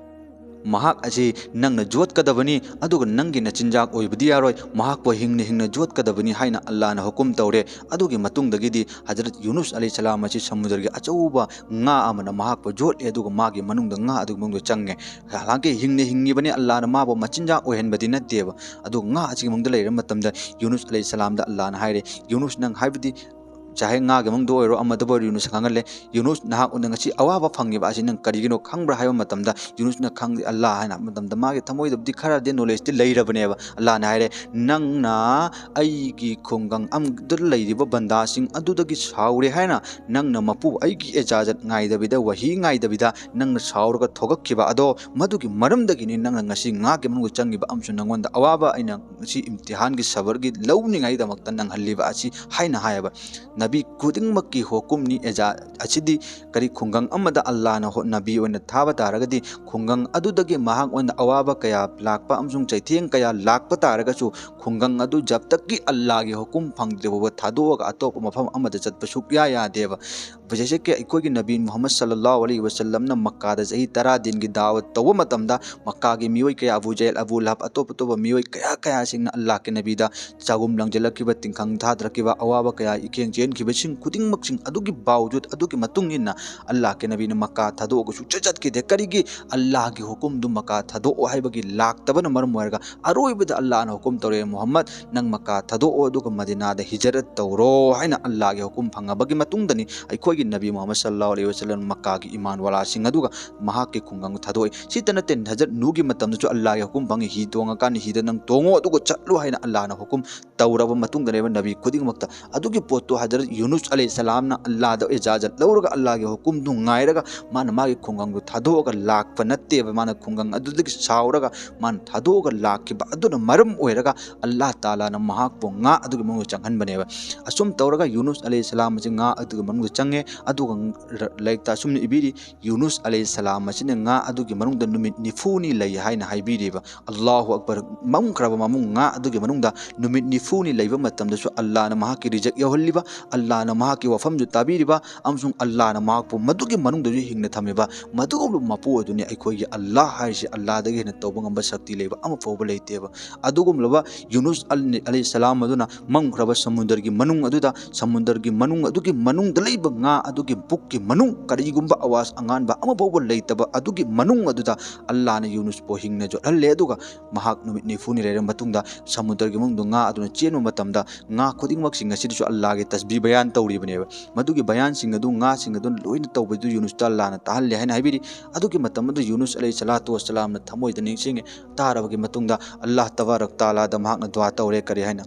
ꯃꯍꯥꯛ ꯑꯁꯤ ꯅꯪꯅ ꯌꯣꯠꯀꯗꯕꯅꯤ, ꯑꯗꯨꯒ ꯅꯪꯒꯤ ꯅꯆꯤꯟꯖꯥꯛ ꯑꯣꯏꯕꯗꯤ ꯌꯥꯔꯣꯏ, ꯃꯍꯥꯛꯄꯨ ꯍꯤꯡꯅ ꯍꯤꯡꯅ ꯌꯣꯠꯀꯗꯕꯅꯤ" ꯍꯥꯏꯅ ꯑꯜꯂꯥꯍꯅ ꯍꯨꯀꯨꯝ ꯇꯧꯔꯦ꯫ ꯑꯗꯨꯒꯤ ꯃꯇꯨꯡꯗꯒꯤꯗꯤ ꯍꯖꯔꯠ ꯌꯨꯅꯨꯁ ꯑꯂꯩꯍꯤ ꯁꯂꯥꯝ ꯑꯁꯤ ꯁꯃꯨꯗ꯭ꯔꯒꯤ ꯑꯆꯧꯕ ꯉꯥ ꯑꯃꯅ ꯃꯍꯥꯛꯄꯨ ꯌꯣꯠꯂꯦ, ꯑꯗꯨꯒ ꯃꯥꯒꯤ ꯃꯅꯨꯡꯗ, ꯉꯥ ꯑꯗꯨꯒꯤ ꯃꯅꯨꯡꯗ ꯆꯪꯉꯦ꯫ ꯍꯥꯟꯅꯒꯤ ꯍꯤꯡꯅ ꯍꯤꯡꯉꯤꯕꯅꯤ, ꯑꯜꯂꯥꯍꯅ ꯃꯥꯕꯨ ꯃꯆꯤꯟꯖꯥꯛ ꯑꯣꯏꯍꯟꯕꯗꯤ ꯅꯠꯇꯦꯕ꯫ ꯑꯗꯨꯒ ꯉꯥ ꯑꯁꯤꯒꯤ ꯃꯅꯨꯡꯗ ꯂꯩꯔꯕ ꯃꯇꯝꯗ ꯌꯨꯅꯨꯁ ꯑꯂꯩꯍꯤ ꯁꯂꯥꯝꯗ ꯑꯜꯂꯥꯍꯅ ꯍꯥꯏꯔꯦ, "ꯌꯨꯅꯨꯁ, ꯅꯪ ꯍꯥꯏꯕꯗꯤ ꯆꯥꯍꯦ ꯉꯥꯒꯤ ꯃꯅꯨꯡꯗ ꯑꯣꯏꯔꯣ, ꯑꯃꯗꯕꯨ ꯑꯣꯏꯔꯣ, ꯌꯨꯅꯨꯁ ꯈꯪꯍꯜꯂꯦ, "ꯌꯨꯅꯨꯁ, ꯅꯍꯥꯛꯅ ꯉꯁꯤ ꯑꯋꯥꯕ ꯐꯪꯉꯤꯕ ꯑꯁꯤ ꯅꯪ ꯀꯔꯤꯒꯤꯅꯣ ꯈꯪꯕ꯭ꯔꯥ?" ꯍꯥꯏꯕ ꯃꯇꯝꯗ ꯌꯨꯅꯨꯁꯅ "ꯈꯪꯗꯦ ꯑꯜꯂꯥ" ꯍꯥꯏꯅ ꯍꯥꯏꯕ ꯃꯇꯝꯗ ꯃꯥꯒꯤ ꯊꯃꯣꯏꯗꯕꯨꯗꯤ ꯈꯔꯗꯤ ꯅꯣꯂꯦꯖꯇꯤ ꯂꯩꯔꯕꯅꯦꯕ꯫ ꯑꯜꯂꯥꯅ ꯍꯥꯏꯔꯦ, "ꯅꯪꯅ ꯑꯩꯒꯤ ꯈꯨꯡꯒꯪ ꯑꯃꯗ ꯂꯩꯔꯤꯕ ꯕꯟꯗꯥꯁꯤꯡ ꯑꯗꯨꯗꯒꯤ ꯁꯥꯎꯔꯦ ꯍꯥꯏꯅ ꯅꯪꯅ ꯃꯄꯨ ꯑꯩꯒꯤ ꯏꯖꯥꯖꯠ ꯉꯥꯏꯗꯕꯤꯗ, ꯋꯥꯍꯤ ꯉꯥꯏꯗꯕꯤꯗ ꯅꯪꯅ ꯁꯥꯎꯔꯒ ꯊꯣꯛꯂꯛꯈꯤꯕ ꯑꯗꯣ, ꯃꯗꯨꯒꯤ ꯃꯔꯝꯗꯒꯤꯅꯤ ꯅꯪꯅ ꯉꯁꯤ ꯉꯥꯒꯤ ꯃꯅꯨꯡꯗ ꯆꯪꯉꯤꯕ ꯑꯃꯁꯨꯡ ꯅꯪꯉꯣꯟꯗ ꯑꯋꯥꯕ ꯑꯩꯅ ꯉꯁꯤ ꯏꯝꯇꯤꯍꯥꯟꯒꯤ ꯁꯕꯔꯒꯤ ꯂꯧꯅꯤꯡꯉꯥꯏꯗꯃꯛꯇ ꯅꯪꯍꯜꯂꯤꯕ ꯑꯁꯤ" ꯍꯥꯏꯅ ꯍꯥꯏꯌꯦꯕ꯫ ꯅꯕꯤ ꯈꯨꯗꯤꯡꯃꯛꯀꯤ ꯍꯨꯀꯨꯝꯅꯤ ꯑꯦꯖꯥ ꯑꯁꯤꯗꯤ꯫ ꯀꯔꯤ, ꯈꯨꯡꯒꯪ ꯑꯃꯗ ꯑꯜꯂꯥꯅ ꯍꯣ-, ꯅꯕꯤ ꯑꯣꯏꯅ ꯊꯥꯕ ꯇꯥꯔꯒꯗꯤ, ꯈꯨꯡꯒꯪ ꯑꯗꯨꯗꯒꯤ ꯃꯍꯥꯛꯉꯣꯟꯗ ꯑꯋꯥꯕ ꯀꯌꯥ ꯂꯥꯛꯄ ꯑꯃꯁꯨꯡ ꯆꯩꯊꯦꯡ ꯀꯌꯥ ꯂꯥꯛꯄ ꯇꯥꯔꯒꯁꯨ, ꯈꯨꯡꯒꯪ ꯑꯗꯨ ꯖꯕ ꯇꯛꯀꯤ ꯑꯜꯂꯥꯒꯤ ꯍꯨꯀꯨꯝ ꯐꯪꯗ꯭ꯔꯤꯕ ꯐꯥꯎꯕ ꯊꯥꯗꯣꯛꯑꯒ ꯑꯇꯣꯞꯄ ꯃꯐꯝ ꯑꯃꯗ ꯆꯠꯄ ꯁꯨꯛꯌꯥ ꯌꯥꯗꯦꯕ꯫ ꯖꯩꯁꯦ ꯀꯤ ꯑꯩꯈꯣꯏꯒꯤ ꯅꯕꯤ ꯃꯨꯍꯝꯃꯗ ꯁꯜꯂꯜꯂꯥꯍꯨ ꯑꯂꯩꯍꯤ ꯋꯁꯜꯂꯝꯅ ꯃꯛꯀꯥꯗ ꯆꯍꯤ ꯇꯔꯥ ꯗꯤꯟꯒꯤ ꯗꯥꯋꯠ ꯇꯧꯕ ꯃꯇꯝꯗ, ꯃꯛꯀꯥꯒꯤ ꯃꯤꯑꯣꯏ ꯀꯌꯥ, ꯑꯕꯨ ꯖꯍꯜ, ꯑꯕꯨ ꯂꯍꯕ, ꯑꯇꯣꯞ ꯑꯇꯣꯞꯄ ꯃꯤꯑꯣꯏ ꯀꯌꯥ ꯀꯌꯥꯁꯤꯡꯅ ꯑꯜꯂꯥꯍꯀꯤ ꯅꯕꯤꯗ ꯆꯒꯨꯝ ꯂꯪꯁꯤꯜꯂꯛꯈꯤꯕ, ꯇꯤꯡꯈꯪ ꯊꯥꯗꯔꯛꯈꯤꯕ, ꯑꯋꯥꯕ ꯀꯌꯥ ꯏꯈꯦꯡ ꯆꯦꯟꯈꯤꯕꯁꯤꯡ ꯈꯨꯗꯤꯡꯃꯛꯁꯤꯡ ꯑꯗꯨꯒꯤ ꯕꯥꯋꯖꯨꯗ, ꯑꯗꯨꯒꯤ ꯃꯇꯨꯡ ꯏꯟꯅ ꯑꯜꯂꯥꯍꯀꯤ ꯅꯕꯤꯅ ꯃꯛꯀꯥ ꯊꯥꯗꯣꯛꯑꯒ ꯁꯨꯡꯆꯠ ꯆꯠꯈꯤꯗꯦ꯫ ꯀꯔꯤꯒꯤ? ꯑꯜꯂꯥꯍꯒꯤ ꯍꯨꯀꯨꯝꯗꯨ ꯃꯛꯀꯥ ꯊꯥꯗꯣꯛꯑꯣ ꯍꯥꯏꯕꯒꯤ ꯂꯥꯛꯇꯕꯅ ꯃꯔꯝ ꯑꯣꯏꯔꯒ ꯑꯔꯣꯏꯕꯗ ꯑꯜꯂꯥꯍꯅ ꯍꯨꯀꯨꯝ ꯇꯧꯔꯛꯑꯦ, "ꯃꯨꯍꯝꯃꯗ, ꯅꯪ ꯃꯛꯀꯥ ꯊꯥꯗꯣꯛꯑꯣ ꯑꯗꯨꯒ ꯃꯗꯤꯅꯥꯗ ꯍꯤꯖꯔꯠ ꯇꯧꯔꯣ" ꯍꯥꯏꯅ ꯑꯜꯂꯥꯍꯒꯤ ꯍꯨꯀꯨꯝ ꯐꯪꯉꯕꯒꯤ ꯃꯇꯨꯡꯗꯅꯤ ꯑꯩꯈꯣꯏꯒꯤ ꯅꯕꯤ ꯃꯨꯍꯝꯃꯗ ꯁꯜꯂꯜꯂꯥꯍꯨ ꯑꯂꯩꯍꯤ ꯋꯁꯜꯂꯝ ꯃꯛꯀꯥꯒꯤ ꯏꯃꯥꯟ ꯋꯥꯂꯥꯁꯤꯡ ꯑꯗꯨꯒ ꯃꯍꯥꯛꯀꯤ ꯈꯨꯡꯒꯪ ꯊꯥꯗꯣꯛꯏ꯫ ꯁꯤꯇ ꯅꯠꯇꯦ, ꯍꯖꯔꯠ ꯅꯨꯍꯒꯤ ꯃꯇꯝꯗꯁꯨ ꯑꯜꯂꯥꯍꯒꯤ ꯍꯨꯀꯨꯝ ꯐꯪꯉꯤ, "ꯍꯤ ꯇꯣꯡꯉꯀꯥꯟꯗ ꯍꯤꯗ ꯅꯪ ꯇꯣꯡꯉꯣ ꯑꯗꯨꯒ ꯆꯠꯂꯨ" ꯍꯥꯏꯅ ꯑꯜꯂꯥꯍꯅ ꯍꯨꯀꯨꯝ ꯇꯧꯔꯕ ꯃꯇꯨꯡꯗꯅꯦꯕ ꯅꯕꯤ ꯈꯨꯗꯤꯡꯃꯛꯇ꯫ ꯑꯗꯨꯒꯤ ꯄꯣꯠꯇꯣ ꯍꯖꯔꯠ ꯌꯨꯅꯨꯁ ꯑꯂꯩꯍꯤꯁꯁꯂꯥꯝꯅ ꯑꯜꯂꯥꯍꯗ ꯏꯖꯥꯖꯠ ꯂꯧꯔꯒ ꯑꯜꯂꯥꯍꯒꯤ ꯍꯨꯀꯨꯝꯗꯨ ꯉꯥꯏꯔꯒ ꯃꯥꯅ ꯃꯥꯒꯤ ꯈꯨꯡꯒꯪꯗꯨ ꯊꯥꯗꯣꯛꯑꯒ ꯂꯥꯛꯄ ꯅꯠꯇꯦꯕ꯫ ꯃꯥꯅ ꯈꯨꯡꯒꯪ ꯑꯗꯨꯗꯒꯤ ꯁꯥꯎꯔꯒ ꯃꯥꯅ ꯊꯥꯗꯣꯛꯑꯒ ꯂꯥꯛꯈꯤꯕ ꯑꯗꯨꯅ ꯃꯔꯝ ꯑꯣꯏꯔꯒ ꯑꯜꯂꯥꯍ ꯇꯥꯂꯥꯅ ꯃꯍꯥꯛꯄꯨ ꯉꯥ ꯑꯗꯨꯒꯤ ꯃꯅꯨꯡꯗ ꯆꯪꯍꯟꯕꯅꯦꯕ꯫ ꯑꯁꯨꯝ ꯇꯧꯔꯒ ꯌꯨꯅꯨꯁ ꯑꯂꯩꯍꯤꯁꯁꯂꯥꯝ ꯑꯁꯤ ꯉꯥ ꯑꯗꯨꯒꯤ ꯃꯅꯨꯡꯗ ꯆꯪꯉꯦ꯫ ꯑꯗꯨꯒ ꯂꯥꯏꯔꯤꯛꯇ ꯑꯁꯨꯝꯅ ꯏꯕꯤꯔꯤ, ꯌꯨꯅꯨꯁ ꯑꯂꯩꯍꯤꯁꯁꯂꯥꯝ ꯑꯁꯤꯅ ꯉꯥ ꯑꯗꯨꯒꯤ ꯃꯅꯨꯡꯗ ꯅꯨꯃꯤꯠ ꯅꯤꯐꯨꯅꯤ ꯂꯩ ꯍꯥꯏꯅ ꯍꯥꯏꯕꯤꯔꯤꯕ꯫ ꯑꯜꯂꯥꯍꯨ ꯑꯛꯕꯔ! ꯃꯝꯈ꯭ꯔꯕ ꯃꯃꯨꯡ ꯉꯥ ꯑꯗꯨꯒꯤ ꯃꯅꯨꯡꯗ ꯅꯨꯃꯤꯠ ꯅꯤꯐꯨꯅꯤ ꯂꯩꯕ ꯃꯇꯝꯗꯁꯨ ꯑꯜꯂꯥꯍꯅ ꯃꯍꯥꯛꯀꯤ ꯔꯤꯖꯛ ꯌꯧꯍꯜꯂꯤꯕ, ꯑꯜꯂꯥꯍꯅ ꯃꯍꯥꯛꯀꯤ ꯋꯥꯐꯝꯁꯨ ꯇꯥꯕꯤꯔꯤꯕ, ꯑꯃꯁꯨꯡ ꯑꯜꯂꯥꯍꯅ ꯃꯍꯥꯛꯄꯨ ꯃꯗꯨꯒꯤ ꯃꯅꯨꯡꯗꯁꯨ ꯍꯤꯡꯅ ꯊꯝꯃꯤꯕ꯫ ꯃꯗꯨꯒꯨꯝꯂꯕ ꯃꯄꯨ ꯑꯗꯨꯅꯤ ꯑꯩꯈꯣꯏꯒꯤ ꯑꯜꯂꯥꯍ ꯍꯥꯏꯔꯤꯁꯤ꯫ ꯑꯜꯂꯥꯍꯗꯒꯤ ꯍꯦꯟꯅ ꯇꯧꯕ ꯉꯝꯕ ꯁꯛꯇꯤ ꯂꯩꯕ ꯑꯃ ꯐꯥꯎꯕ ꯂꯩꯇꯦꯕ꯫ ꯑꯗꯨꯒꯨꯝꯂꯕ ꯌꯨꯅꯨꯁ ꯑꯜ-, ꯑꯂꯩꯍꯤꯁꯁꯂꯥꯝ ꯑꯗꯨꯅ ꯃꯝꯈ꯭ꯔꯕ ꯁꯃꯨꯗ꯭ꯔꯒꯤ ꯃꯅꯨꯡ ꯑꯗꯨꯗ, ꯁꯃꯨꯗ꯭ꯔꯒꯤ ꯃꯅꯨꯡ ꯑꯗꯨꯒꯤ ꯃꯅꯨꯡꯗ ꯂꯩꯕ ꯉꯥ ꯑꯗꯨꯒꯤ ꯄꯨꯛꯀꯤ ꯃꯅꯨꯡ ꯀꯔꯤꯒꯨꯝꯕ ꯑꯋꯥꯖ ꯑꯉꯥꯟꯕ ꯑꯃ ꯐꯥꯎꯕ ꯂꯩꯇꯕ ꯑꯗꯨꯒꯤ ꯃꯅꯨꯡ ꯑꯗꯨꯗ ꯑꯜꯂꯥꯍꯅ ꯌꯨꯅꯨꯁꯄꯨ ꯍꯤꯡꯅ ꯌꯣꯠꯍꯜꯂꯦ꯫ ꯑꯗꯨꯒ ꯃꯍꯥꯛ ꯅꯨꯃꯤꯠ ꯅꯤꯐꯨꯅꯤ ꯂꯩꯔꯕ ꯃꯇꯨꯡꯗ ꯁꯃꯨꯗ꯭ꯔꯒꯤ ꯃꯅꯨꯡꯗ ꯉꯥ ꯑꯗꯨꯅ ꯆꯦꯟꯕ ꯃꯇꯝꯗ ꯉꯥ ꯈꯨꯗꯤꯡꯃꯛꯁꯤꯡ ꯑꯁꯤꯗꯁꯨ ꯑꯜꯂꯥꯍꯒꯤ ꯇꯁꯕꯤꯍ ꯕꯌꯥꯟ ꯇꯧꯔꯤꯕꯅꯦꯕ꯫ ꯃꯗꯨꯒꯤ ꯕꯌꯥꯟꯁꯤꯡ ꯑꯗꯨ ꯉꯥꯁꯤꯡ ꯑꯗꯨꯅ ꯂꯣꯏꯅ ꯇꯧꯕꯗꯨ ꯌꯨꯅꯨꯁꯇ ꯑꯜꯂꯥꯍꯅ ꯇꯥꯍꯜꯂꯦ ꯍꯥꯏꯅ ꯍꯥꯏꯕꯤꯔꯤ꯫ ꯑꯗꯨꯒꯤ ꯃꯇꯝ ꯑꯗꯨ ꯌꯨꯅꯨꯁ ꯑꯂꯩꯍꯤ ꯁꯂꯥꯇꯨ ꯋꯁꯁꯂꯥꯝꯅ ꯊꯃꯣꯏꯗ ꯅꯤꯡꯁꯤꯡꯉꯦ꯫ ꯇꯥꯔꯕꯒꯤ ꯃꯇꯨꯡꯗ ꯑꯜꯂꯥꯍ ꯇꯕꯥꯔꯛ ꯇꯥꯂꯥꯗ ꯃꯍꯥꯛꯅ ꯗꯨꯋꯥ ꯇꯧꯔꯦ꯫ ꯀꯔꯤ ꯍꯥꯏꯅ?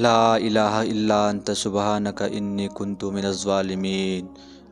"ꯂꯥ ꯏꯂꯥꯍ ꯏꯜꯂꯥ ꯑꯟꯇ ꯁꯨꯕꯍꯥꯅꯀ ꯏꯟꯅꯤ ꯀꯨꯟꯇꯨ ꯃꯤꯅ ꯖꯥꯂꯤꯃꯤꯟ"꯫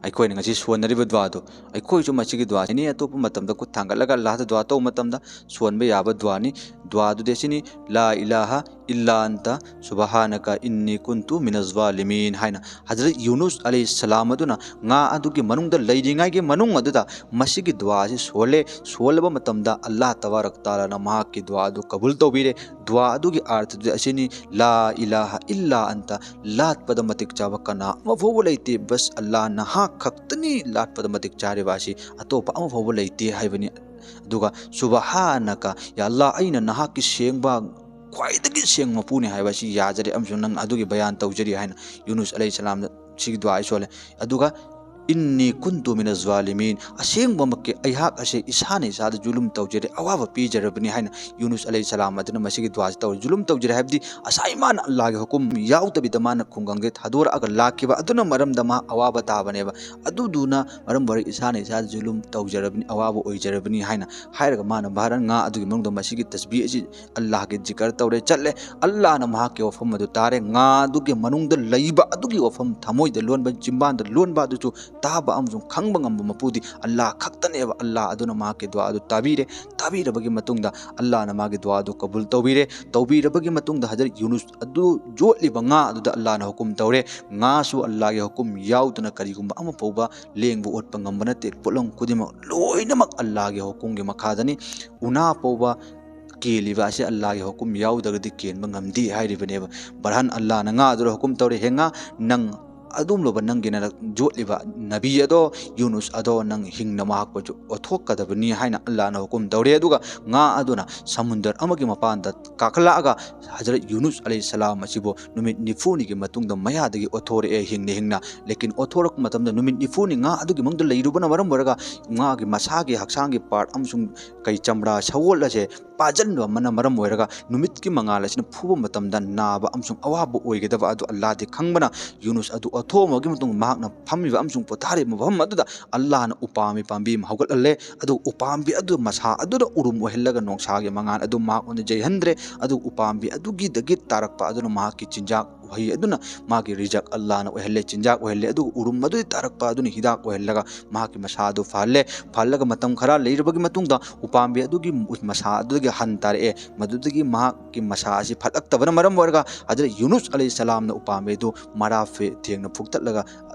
ꯑꯩꯈꯣꯏꯅ ꯉꯁꯤ ꯁꯣꯟꯅꯔꯤꯕ ꯗꯨꯋꯥꯗꯨ, ꯑꯩꯈꯣꯏꯁꯨ ꯃꯁꯤꯒꯤ ꯗꯨꯋꯥꯁꯤꯅꯤ꯫ ꯑꯇꯣꯞꯄ ꯃꯇꯝꯗ ꯈꯨꯠ ꯊꯥꯡꯒꯠꯂꯒ ꯑꯜꯂꯥꯍꯗ ꯗꯨꯋꯥ ꯇꯧꯕ ꯃꯇꯝꯗ ꯁꯣꯟꯕ ꯌꯥꯕ ꯗꯨꯋꯥꯅꯤ꯫ ꯗꯨꯋꯥꯗꯨꯗꯤ ꯑꯁꯤꯅꯤ: "ꯂꯥ ꯏꯂꯥꯍ ꯏꯜꯂꯥ ꯑꯟꯇ ꯁꯨꯕꯍꯥꯅꯀ ꯏꯟꯅꯤ ꯀꯨꯟꯇꯨ ꯃꯤꯅ ꯖꯥꯂꯤꯃꯤꯟ" ꯍꯥꯏꯅ꯫ ꯍꯖꯔꯠ ꯌꯨꯅꯨꯁ ꯑꯂꯩꯍꯤ ꯁꯂꯥꯝ ꯑꯗꯨꯅ ꯉꯥ ꯑꯗꯨꯒꯤ ꯃꯅꯨꯡꯗ ꯂꯩꯔꯤꯉꯩꯒꯤ ꯃꯅꯨꯡ ꯑꯗꯨꯗ ꯃꯁꯤꯒꯤ ꯗꯨꯋꯥ ꯑꯁꯤ ꯁꯣꯜꯂꯦ꯫ ꯁꯣꯜꯂꯕ ꯃꯇꯝꯗ ꯑꯜꯂꯥꯍ ꯇꯕꯥꯔꯛ ꯇꯥꯂꯥꯅ ꯃꯍꯥꯛꯀꯤ ꯗꯨꯋꯥ ꯑꯗꯨ ꯀꯕꯨꯜ ꯇꯧꯕꯤꯔꯦ꯫ ꯗꯨꯋꯥ ꯑꯗꯨꯒꯤ ꯑꯥꯔꯊꯗꯨꯗꯤ ꯑꯁꯤꯅꯤ: "ꯂꯥ ꯏꯂꯥꯍ ꯏꯜꯂꯥ ꯑꯟꯇ", ꯂꯥꯠꯄꯗ ꯃꯇꯤꯛ ꯆꯥꯕ ꯀꯅꯥ ꯑꯃꯐꯥꯎꯕ ꯂꯩꯇꯦ, ꯕꯁ ꯑꯜꯂꯥꯍ ꯅꯍꯥꯛ ꯈꯛꯇꯅꯤ ꯂꯥꯠꯄꯗ ꯃꯇꯤꯛ ꯆꯥꯔꯤꯕ ꯑꯁꯤ, ꯑꯇꯣꯞꯄ ꯑꯃꯐꯥꯎꯕ ꯂꯩꯇꯦ ꯍꯥꯏꯕꯅꯤ꯫ ꯑꯗꯨꯒ "ꯁꯨꯕꯍꯥꯅꯀ", "ꯌꯥ ꯑꯜꯂꯥꯍ, ꯑꯩꯅ ꯅꯍꯥꯛꯀꯤ ꯁꯦꯡꯕ, ꯈ꯭ꯋꯥꯏꯗꯒꯤ ꯁꯦꯡꯕ ꯃꯄꯨꯅꯤ ꯍꯥꯏꯕ ꯑꯁꯤ ꯌꯥꯖꯔꯦ ꯑꯃꯁꯨꯡ ꯅꯪ ꯑꯗꯨꯒꯤ ꯕꯌꯥꯟ ꯇꯧꯖꯔꯤ" ꯍꯥꯏꯅ ꯌꯨꯅꯨꯁ ꯑꯂꯩꯍꯤ ꯁꯂꯥꯝꯗ ꯁꯤꯒꯤ ꯗꯨꯋꯥ ꯑꯁꯤ ꯁꯣꯜꯂꯦ꯫ ꯑꯗꯨꯒ "ꯏꯟꯅꯤ ꯀꯨꯟꯇꯨ ꯃꯤꯅ ꯖꯥꯂꯤꯃꯤꯟ", "ꯑꯁꯦꯡꯕꯃꯛꯀꯤ ꯑꯩꯍꯥꯛ ꯑꯁꯦ ꯏꯁꯥꯅ ꯏꯁꯥꯗ ꯖꯨꯂꯨꯝ ꯇꯧꯖꯔꯦ, ꯑꯋꯥꯕ ꯄꯤꯖꯔꯕꯅꯤ" ꯍꯥꯏꯅ ꯌꯨꯅꯨꯁ ꯑꯂꯩꯍꯤ ꯁꯂꯥꯝ ꯑꯗꯨꯅ ꯃꯁꯤꯒꯤ ꯗꯨꯋꯥꯁꯤ ꯇꯧꯔꯤ꯫ ꯖꯨꯂꯨꯝ ꯇꯧꯖꯔꯦ ꯍꯥꯏꯕꯗꯤ ꯉꯁꯥꯏ ꯃꯥꯅ ꯑꯜꯂꯥꯍꯒꯤ ꯍꯨꯀꯨꯝ ꯌꯥꯎꯗꯕꯤꯗ ꯃꯥꯅ ꯈꯨꯡꯒꯪꯁꯦ ꯊꯥꯗꯣꯔꯛꯑꯒ ꯂꯥꯛꯈꯤꯕ ꯑꯗꯨꯅ ꯃꯔꯝꯗ ꯃꯥ ꯑꯋꯥꯕ ꯇꯥꯕꯅꯦꯕ꯫ ꯑꯗꯨꯗꯨꯅ ꯃꯔꯝ ꯑꯣꯏꯔꯒ ꯏꯁꯥꯅ ꯏꯁꯥꯗ ꯖꯨꯂꯨꯝ ꯇꯧꯖꯔꯕꯅꯤ, ꯑꯋꯥꯕ ꯑꯣꯏꯖꯔꯕꯅꯤ ꯍꯥꯏꯅ ꯍꯥꯏꯔꯒ ꯃꯥꯅ ꯕꯍꯔꯟ ꯉꯥ ꯑꯗꯨꯒꯤ ꯃꯅꯨꯡꯗ ꯃꯁꯤꯒꯤ ꯇꯁꯕꯤꯍ ꯑꯁꯤ ꯑꯜꯂꯥꯍꯒꯤ ꯖꯤꯀꯔ ꯇꯧꯔꯦ, ꯆꯠꯂꯦ꯫ ꯑꯜꯂꯥꯍꯅ ꯃꯍꯥꯛꯀꯤ ꯋꯥꯐꯝ ꯑꯗꯨ ꯇꯥꯔꯦ꯫ ꯉꯥ ꯑꯗꯨꯒꯤ ꯃꯅꯨꯡꯗ ꯂꯩꯕ ꯑꯗꯨꯒꯤ ꯋꯥꯐꯝ, ꯊꯃꯣꯏꯗ ꯂꯣꯟꯕ, ꯆꯤꯝꯕꯥꯟꯗ ꯂꯣꯟꯕ ꯑꯗꯨꯁꯨ ꯇꯥꯕ ꯑꯃꯁꯨꯡ ꯈꯪꯕ ꯉꯝꯕ ꯃꯄꯨꯗꯤ ꯑꯜꯂꯥꯍ ꯈꯛꯇꯅꯦꯕ꯫ ꯑꯜꯂꯥꯍ ꯑꯗꯨꯅ ꯃꯍꯥꯛꯀꯤ ꯗꯨꯋꯥ ꯑꯗꯨ ꯇꯥꯕꯤꯔꯦ꯫ ꯇꯥꯕꯤꯔꯕꯒꯤ ꯃꯇꯨꯡꯗ ꯑꯜꯂꯥꯍꯅ ꯃꯥꯒꯤ ꯗꯨꯋꯥ ꯑꯗꯨ ꯀꯕꯨꯜ ꯇꯧꯕꯤꯔꯦ꯫ ꯇꯧꯕꯤꯔꯕꯒꯤ ꯃꯇꯨꯡꯗ ꯍꯖꯔꯠ ꯌꯨꯅꯨꯁ ꯑꯗꯨ ꯌꯣꯠꯂꯤꯕ ꯉꯥ ꯑꯗꯨꯗ ꯑꯜꯂꯥꯍꯅ ꯍꯨꯀꯨꯝ ꯇꯧꯔꯦ꯫ ꯉꯥꯁꯨ ꯑꯜꯂꯥꯍꯒꯤ ꯍꯨꯀꯨꯝ ꯌꯥꯎꯗꯅ ꯀꯔꯤꯒꯨꯝꯕ ꯑꯃ ꯐꯥꯎꯕ ꯂꯦꯡꯕ ꯑꯣꯠꯄ ꯉꯝꯕ ꯅꯠꯇꯦ꯫ ꯄꯣꯠꯂꯝ ꯈꯨꯗꯤꯡꯃꯛ ꯂꯣꯏꯅꯃꯛ ꯑꯜꯂꯥꯍꯒꯤ ꯍꯨꯀꯨꯝꯒꯤ ꯃꯈꯥꯗꯅꯤ꯫ ꯎꯅꯥ ꯐꯥꯎꯕ ꯀꯦꯜꯂꯤꯕ ꯑꯁꯤ ꯑꯜꯂꯥꯍꯒꯤ ꯍꯨꯀꯨꯝ ꯌꯥꯎꯗ꯭ꯔꯒꯗꯤ ꯀꯦꯟꯕ ꯉꯝꯗꯦ ꯍꯥꯏꯔꯤꯕꯅꯦꯕ꯫ ꯕꯔꯍꯟ ꯑꯜꯂꯥꯍꯅ ꯉꯥ ꯑꯗꯨꯗ ꯍꯨꯀꯨꯝ ꯇꯧꯔꯦ, "ꯍꯦ ꯉꯥ, ꯅꯪ ꯑꯗꯨꯝꯂꯕ ꯅꯪꯒꯤ ꯅꯔꯛ ꯌꯣꯠꯂꯤꯕ ꯅꯕꯤ ꯑꯗꯣ, ꯌꯨꯅꯨꯁ ꯑꯗꯣ ꯅꯪ ꯍꯤꯡꯅ ꯃꯍꯥꯛꯄꯨ ꯑꯣꯠꯊꯣꯛꯀꯗꯕꯅꯤ" ꯍꯥꯏꯅ ꯑꯜꯂꯥꯍꯅ ꯍꯨꯀꯨꯝ ꯇꯧꯔꯦ꯫ ꯑꯗꯨꯒ ꯉꯥ ꯑꯗꯨꯅ ꯁꯃꯨꯟꯗꯔ ꯑꯃꯒꯤ ꯃꯄꯥꯟꯗ ꯀꯥꯈꯠꯂꯛꯑꯒ ꯍꯖꯔꯠ ꯌꯨꯅꯨꯁ ꯑꯂꯩꯍꯤ ꯁꯂꯥꯝ ꯑꯁꯤꯕꯨ ꯅꯨꯃꯤꯠ ꯅꯤꯐꯨꯅꯤꯒꯤ ꯃꯇꯨꯡꯗ ꯃꯌꯥꯗꯒꯤ ꯑꯣꯠꯊꯣꯔꯛꯑꯦ, ꯍꯤꯡꯅ ꯍꯤꯡꯅ꯫ ꯂꯦꯀꯤꯟ ꯑꯣꯠꯊꯣꯔꯛꯄ ꯃꯇꯝꯗ ꯅꯨꯃꯤꯠ ꯅꯤꯐꯨꯅꯤ ꯉꯥ ꯑꯗꯨꯒꯤ ꯃꯅꯨꯡꯗ ꯂꯩꯔꯨꯕꯅ ꯃꯔꯝ ꯑꯣꯏꯔꯒ ꯉꯥꯒꯤ ꯃꯁꯥꯒꯤ ꯍꯛꯆꯥꯡꯒꯤ ꯄꯥꯔꯠ ꯑꯃꯁꯨꯡ ꯀꯩ ꯆꯝꯔꯥ ꯁꯒꯣꯜ ꯑꯁꯦ ꯄꯥꯖꯟꯕ ꯑꯃꯅ ꯃꯔꯝ ꯑꯣꯏꯔꯒ ꯅꯨꯃꯤꯠꯀꯤ ꯃꯉꯥꯜ ꯑꯁꯤꯅ ꯐꯨꯕ ꯃꯇꯝꯗ ꯅꯥꯕ ꯑꯃꯁꯨꯡ ꯑꯋꯥꯕ ꯑꯣꯏꯒꯗꯕ ꯑꯗꯨ ꯑꯜꯂꯥꯗꯤ ꯈꯪꯕꯅ, ꯌꯨꯅꯨꯁ ꯑꯗꯨ ꯑꯣꯠꯊꯣꯛꯑꯝꯃꯒꯤ ꯃꯇꯨꯡꯗ ꯃꯍꯥꯛꯅ ꯐꯝꯃꯤꯕ ꯑꯃꯁꯨꯡ ꯄꯣꯊꯥꯔꯤꯕ ꯃꯐꯝ ꯑꯗꯨꯗ ꯑꯜꯂꯥꯅ ꯎꯄꯥꯝꯕꯤ ꯄꯥꯝꯕꯤ ꯑꯃ ꯍꯧꯒꯠꯍꯜꯂꯦ꯫ ꯑꯗꯨ ꯎꯄꯥꯝꯕꯤ ꯑꯗꯨ ꯃꯁꯥ ꯑꯗꯨꯗ ꯎꯔꯨꯝ ꯑꯣꯏꯍꯜꯂꯒ ꯅꯣꯡꯁꯥꯒꯤ ꯃꯉꯥꯜ ꯑꯗꯨ ꯃꯍꯥꯛꯉꯣꯟꯗ ꯌꯩꯍꯟꯗ꯭ꯔꯦ꯫ ꯑꯗꯨ ꯎꯄꯥꯝꯕꯤ ꯑꯗꯨꯒꯤꯗꯒꯤ ꯇꯥꯔꯛꯄ ꯑꯗꯨꯅ ꯃꯍꯥꯛꯀꯤ ꯆꯤꯟꯖꯥꯛ ꯎꯍꯩ ꯑꯗꯨꯅ ꯃꯥꯒꯤ ꯔꯤꯖꯛ ꯑꯜꯂꯥꯅ ꯑꯣꯏꯍꯜꯂꯦ, ꯆꯤꯟꯖꯥꯛ ꯑꯣꯏꯍꯜꯂꯦ꯫ ꯑꯗꯨꯒ ꯎꯔꯨꯝ ꯑꯗꯨꯗꯒꯤ ꯇꯥꯔꯛꯄ ꯑꯗꯨꯅ ꯍꯤꯗꯥꯛ ꯑꯣꯏꯍꯜꯂꯒ ꯃꯍꯥꯛꯀꯤ ꯃꯁꯥ ꯑꯗꯨ ꯐꯍꯜꯂꯦ꯫ ꯐꯍꯜꯂꯒ ꯃꯇꯝ ꯈꯔ ꯂꯩꯔꯕꯒꯤ ꯃꯇꯨꯡꯗ ꯎꯄꯥꯝꯕꯤ ꯑꯗꯨꯒꯤ ꯃꯁꯥ ꯑꯗꯨꯗꯒꯤ ꯍꯟ ꯇꯥꯔꯛꯑꯦ꯫ ꯃꯗꯨꯗꯒꯤ ꯃꯍꯥꯛꯀꯤ ꯃꯁꯥ ꯑꯁꯤ ꯐꯠꯂꯛꯇꯕꯅ ꯃꯔꯝ ꯑꯣꯏꯔꯒ ꯍꯖꯔꯠ ꯌꯨꯅꯨꯁ ꯑꯂꯩꯍꯤꯁꯁꯂꯥꯝꯅ ꯎꯄꯥꯝꯕꯤ ꯑꯗꯨ ꯃꯔꯥ ꯐꯦ-, ꯊꯦꯡꯅ ꯐꯨꯛꯇꯠꯂꯒ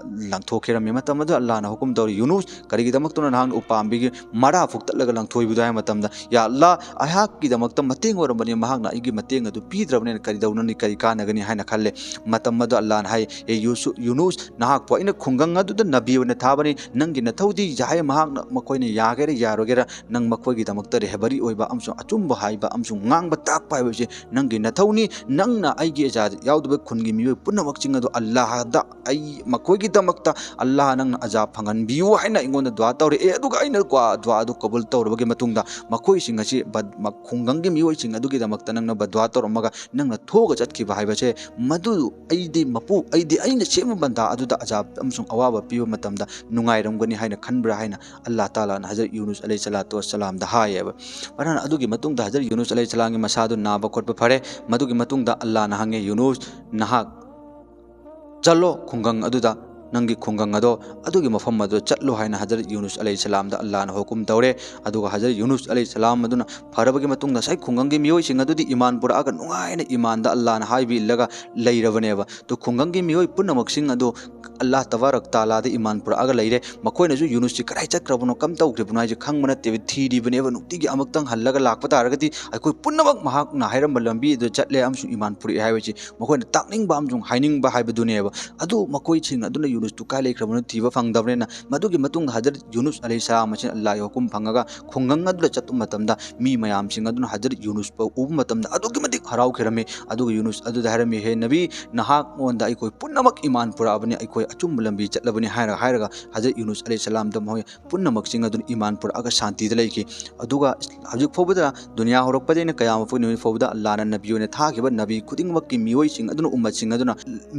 ꯂꯪꯊꯣꯛꯈꯤꯔꯝꯃꯤ꯫ ꯃꯇꯝ ꯑꯗꯨ ꯑꯜꯂꯥꯅ ꯍꯨꯀꯨꯝ ꯇꯧꯔꯤ, "ꯌꯨꯅꯨꯁ, ꯀꯔꯤꯒꯤꯗꯃꯛꯇꯅꯣ ꯅꯍꯥꯛꯅ ꯎꯄꯥꯝꯕꯤꯒꯤ ꯃꯔꯥ ꯐꯨꯛꯇꯠꯂꯒ ꯂꯪꯊꯣꯛꯏꯕꯗꯣ?" ꯍꯥꯏꯕ ꯃꯇꯝꯗ, "ꯌꯥ ꯑꯜꯂꯥ, ꯑꯩꯍꯥꯛꯀꯤꯗꯃꯛꯇ ꯃꯇꯦꯡ ꯑꯣꯏꯔꯝꯕꯅꯤ, ꯃꯍꯥꯛꯅ ꯑꯩꯒꯤ ꯃꯇꯦꯡ ꯑꯗꯨ ꯄꯤꯗ꯭ꯔꯕꯅꯤꯅ ꯀꯔꯤ ꯇꯧꯅꯅꯤ, ꯀꯔꯤ ꯀꯥꯟꯅꯒꯅꯤ?" ꯍꯥꯏꯅ ꯈꯜꯂꯦ꯫ ꯃꯇꯝ ꯑꯗꯨ ꯑꯜꯂꯥꯅ ꯍꯥꯏ, "ꯑꯦ ꯌꯨꯁꯨ-, ꯌꯨꯅꯨꯁ, ꯅꯍꯥꯛꯄꯨ ꯑꯩꯅ ꯈꯨꯡꯒꯪ ꯑꯗꯨꯗ ꯅꯕꯤ ꯑꯣꯏꯅ ꯊꯥꯕꯅꯤ, ꯅꯪꯒꯤ ꯅꯊꯧꯗꯤ ꯌꯥꯏ, ꯃꯍꯥꯛꯅ, ꯃꯈꯣꯏꯅ ꯌꯥꯒꯦꯔꯥ ꯌꯥꯔꯣꯏꯒꯦꯔꯥ, ꯅꯪ ꯃꯈꯣꯏꯒꯤꯗꯃꯛꯇ ꯔꯦꯍꯕꯔꯤ ꯑꯣꯏꯕ ꯑꯃꯁꯨꯡ ꯑꯆꯨꯝꯕ ꯍꯥꯏꯕ ꯑꯃꯁꯨꯡ ꯉꯥꯡꯕ ꯇꯥꯛꯄ ꯍꯥꯏꯕꯁꯤ ꯅꯪꯒꯤ ꯅꯊꯧꯅꯤ꯫ ꯅꯪꯅ ꯑꯩꯒꯤ ꯑꯖꯥꯗ ꯌꯥꯎꯗꯕ ꯈꯨꯟꯒꯤ ꯃꯤꯑꯣꯏ ꯄꯨꯝꯅꯃꯛꯁꯤꯡ ꯑꯗꯨ ꯑꯜꯂꯥꯍꯗ ꯑꯩ ꯃꯈꯣꯏꯒꯤꯗꯃꯛꯇ ꯑꯜꯂꯥꯍ ꯅꯪꯅ ꯑꯖꯥ ꯐꯪꯍꯟꯕꯤꯌꯨ ꯍꯥꯏꯅ ꯑꯩꯉꯣꯟꯗ ꯗꯨꯋꯥ ꯇꯧꯔꯛꯑꯦ꯫ ꯑꯗꯨꯒ ꯑꯩꯅ ꯀ꯭ꯋꯥ-, ꯗꯨꯋꯥ ꯑꯗꯨ ꯀꯕꯨꯜ ꯇꯧꯔꯕꯒꯤ ꯃꯇꯨꯡꯗ ꯃꯈꯣꯏꯁꯤꯡ ꯑꯁꯤ ꯕ-, ꯃ-, ꯈꯨꯡꯒꯪꯒꯤ ꯃꯤꯑꯣꯏꯁꯤꯡ ꯑꯗꯨꯒꯤꯗꯃꯛꯇ ꯅꯪꯅ ꯕꯗꯨꯋꯥ ꯇꯧꯔꯝꯃꯒ ꯅꯪꯅ ꯊꯣꯛꯑꯒ ꯆꯠꯈꯤꯕ ꯍꯥꯏꯕꯁꯦ, ꯃꯗꯨ ꯑꯩꯗꯤ ꯃꯄꯨ, ꯑꯩꯗꯤ ꯑꯩꯅ ꯁꯦꯝꯕ ꯕꯟꯗꯥ ꯑꯗꯨꯗ ꯑꯖꯥꯕ ꯑꯃꯁꯨꯡ ꯑꯋꯥꯕ ꯄꯤꯕ ꯃꯇꯝꯗ ꯅꯨꯡꯉꯥꯏꯔꯝꯒꯅꯤ ꯍꯥꯏꯅ ꯈꯟꯕ꯭ꯔꯥ?" ꯍꯥꯏꯅ ꯑꯜꯂꯥꯍ ꯇꯥꯂꯥꯅ ꯍꯖꯔꯠ ꯌꯨꯅꯨꯁ ꯑꯂꯩꯍꯤꯁꯁꯂꯥꯇꯨ ꯋꯥꯁꯁꯂꯥꯝꯗ ꯍꯥꯏꯌꯦꯕ꯫ ꯃꯔꯝ ꯑꯗꯨꯒꯤ ꯃꯇꯨꯡꯗ ꯍꯖꯔꯠ ꯌꯨꯅꯨꯁ ꯑꯂꯩꯍꯤꯁꯁꯂꯥꯝꯒꯤ ꯃꯁꯥꯗꯨ ꯅꯥꯕ ꯈꯣꯠꯄ ꯐꯔꯦ꯫ ꯃꯗꯨꯒꯤ ꯃꯇꯨꯡꯗ ꯑꯜꯂꯥꯍꯅ ꯍꯪꯉꯦ, "ꯌꯨꯅꯨꯁ, ꯅꯍꯥꯛ ꯆꯠꯂꯣ ꯈꯨꯡꯒꯪ ꯑꯗꯨꯗ, ꯅꯪꯒꯤ ꯈꯨꯡꯒꯪ ꯑꯗꯣ, ꯑꯗꯨꯒꯤ ꯃꯐꯝ ꯑꯗꯨꯗ ꯆꯠꯂꯣ" ꯍꯥꯏꯅ ꯍꯖꯔꯠ ꯌꯨꯅꯨꯁ ꯑꯂꯩꯍꯤꯁꯁꯂꯥꯝꯗ ꯑꯜꯂꯥꯍꯅ ꯍꯨꯀꯨꯝ ꯇꯧꯔꯦ꯫ ꯑꯗꯨꯒ ꯍꯖꯔꯠ ꯌꯨꯅꯨꯁ ꯑꯂꯩꯍꯤꯁꯁꯂꯥꯝ ꯑꯗꯨꯅ ꯐꯔꯕꯒꯤ ꯃꯇꯨꯡꯗ ꯉꯁꯥꯏ ꯈꯨꯡꯒꯪꯒꯤ ꯃꯤꯑꯣꯏꯁꯤꯡ ꯑꯗꯨꯗꯤ ꯏꯃꯥꯟ ꯄꯨꯔꯛꯑꯒ ꯅꯨꯡꯉꯥꯏꯅ ꯏꯃꯥꯟꯗ ꯑꯜꯂꯥꯍꯅ ꯍꯥꯏꯕ ꯏꯜꯂꯒ ꯂꯩꯔꯕꯅꯦꯕ꯫ ꯑꯗꯨ ꯈꯨꯡꯒꯪꯒꯤ ꯃꯤꯑꯣꯏ ꯄꯨꯝꯅꯃꯛꯁꯤꯡ ꯑꯗꯨ ꯑꯜꯂꯥꯍ ꯇꯕꯥꯔꯛ ꯇꯥꯂꯥꯗ ꯏꯃꯥꯟ ꯄꯨꯔꯛꯑꯒ ꯂꯩꯔꯦ꯫ ꯃꯈꯣꯏꯅꯁꯨ ꯌꯨꯅꯨꯁꯁꯤ ꯀꯗꯥꯏ ꯆꯠꯈ꯭ꯔꯕꯅꯣ, ꯀꯝ ꯇꯧꯈ꯭ꯔꯤꯕꯅꯣ ꯍꯥꯏꯁꯦ ꯈꯪꯕ ꯅꯠꯇꯦꯕ, ꯊꯤꯔꯤꯕꯅꯦꯕ꯫ ꯅꯨꯡꯇꯤꯒꯤ ꯑꯃꯨꯛꯇꯪ ꯍꯜꯂꯒ ꯂꯥꯛꯄ ꯇꯥꯔꯒꯗꯤ ꯑꯩꯈꯣꯏ ꯄꯨꯝꯅꯃꯛ ꯃꯍꯥꯛꯅ ꯍꯥꯏꯔꯝꯕ ꯂꯝꯕꯤ ꯑꯗꯨ ꯆꯠꯂꯦ ꯑꯃꯁꯨꯡ ꯏꯃꯥꯟ ꯄꯨꯔꯛꯑꯦ ꯍꯥꯏꯕꯁꯤ ꯃꯈꯣꯏꯅ ꯇꯥꯛꯅꯤꯡꯕ ꯑꯃꯁꯨꯡ ꯍꯥꯏꯅꯤꯡꯕ ꯍꯥꯏꯕꯗꯨꯅꯦꯕ꯫ ꯑꯗꯨ ꯃꯈꯣꯏꯁꯤꯡ ꯑꯗꯨꯅ ꯌꯨꯅꯨꯁꯇꯨ ꯀꯥꯏ ꯂꯩꯈ꯭ꯔꯕꯅꯣ ꯊꯤꯕ ꯐꯪꯗꯕꯅꯤꯅ꯫ ꯃꯗꯨꯒꯤ ꯃꯇꯨꯡꯗ ꯍꯖꯔꯠ ꯌꯨꯅꯨꯁ ꯑꯂꯩꯍꯤꯁꯁꯂꯥꯝ ꯑꯁꯤꯅ ꯑꯜꯂꯥꯍꯒꯤ ꯍꯨꯀꯨꯝ ꯐꯪꯉꯒ ꯈꯨꯡꯒꯪ ꯑꯗꯨꯗ ꯆꯠꯄ ꯃꯇꯝꯗ ꯃꯤ ꯃꯌꯥꯝꯁꯤꯡ ꯑꯗꯨꯅ ꯍꯖꯔꯠ ꯌꯨꯅꯨꯁꯄꯨ ꯎꯕ ꯃꯇꯝꯗ ꯑꯗꯨꯛꯀꯤ ꯃꯇꯤꯛ ꯍꯔꯥꯎꯈꯤꯔꯝꯃꯤ꯫ ꯑꯗꯨꯒ ꯌꯨꯅꯨꯁ ꯑꯗꯨꯗ ꯍꯥꯏꯔꯝꯃꯤ, "ꯍꯦ ꯅꯕꯤ, ꯅꯍꯥꯛꯉꯣꯟꯗ ꯑꯩꯈꯣꯏ ꯄꯨꯝꯅꯃꯛ ꯏꯃꯥꯟ ꯄꯨꯔꯛꯑꯕꯅꯤ, ꯑꯩꯈꯣꯏ ꯑꯆꯨꯝꯕ ꯂꯝꯕꯤ ꯆꯠꯂꯕꯅꯤ" ꯍꯥꯏꯔꯒ, ꯍꯥꯏꯔꯒ ꯍꯖꯔꯠ ꯌꯨꯅꯨꯁ ꯑꯂꯩꯍꯤꯁꯁꯂꯥꯝꯗ ꯃꯈꯣꯏ ꯄꯨꯝꯅꯃꯛꯁꯤꯡ ꯑꯗꯨꯅ ꯏꯃꯥꯟ ꯄꯨꯔꯛꯑꯒ ꯁꯥꯟꯇꯤꯗ ꯂꯩꯈꯤ꯫ ꯑꯗꯨꯒ ꯍꯧꯖꯤꯛ ꯐꯥꯎꯕꯗ, ꯗꯨꯅꯤꯌꯥ ꯍꯧꯔꯛꯄꯗꯒꯤꯅ ꯀꯌꯥꯃꯠ ꯐꯥꯎꯒꯤ ꯅꯨꯃꯤꯠ ꯐꯥꯎꯕꯗ ꯑꯜꯂꯥꯍꯅ ꯅꯕꯤ ꯑꯣꯏꯅ ꯊꯥꯈꯤꯕ ꯅꯕꯤ ꯈꯨꯗꯤꯡꯃꯛꯀꯤ ꯃꯤꯑꯣꯏꯁꯤꯡ ꯑꯗꯨꯅ, ꯎꯝꯃꯠꯁꯤꯡ ꯑꯗꯨꯅ,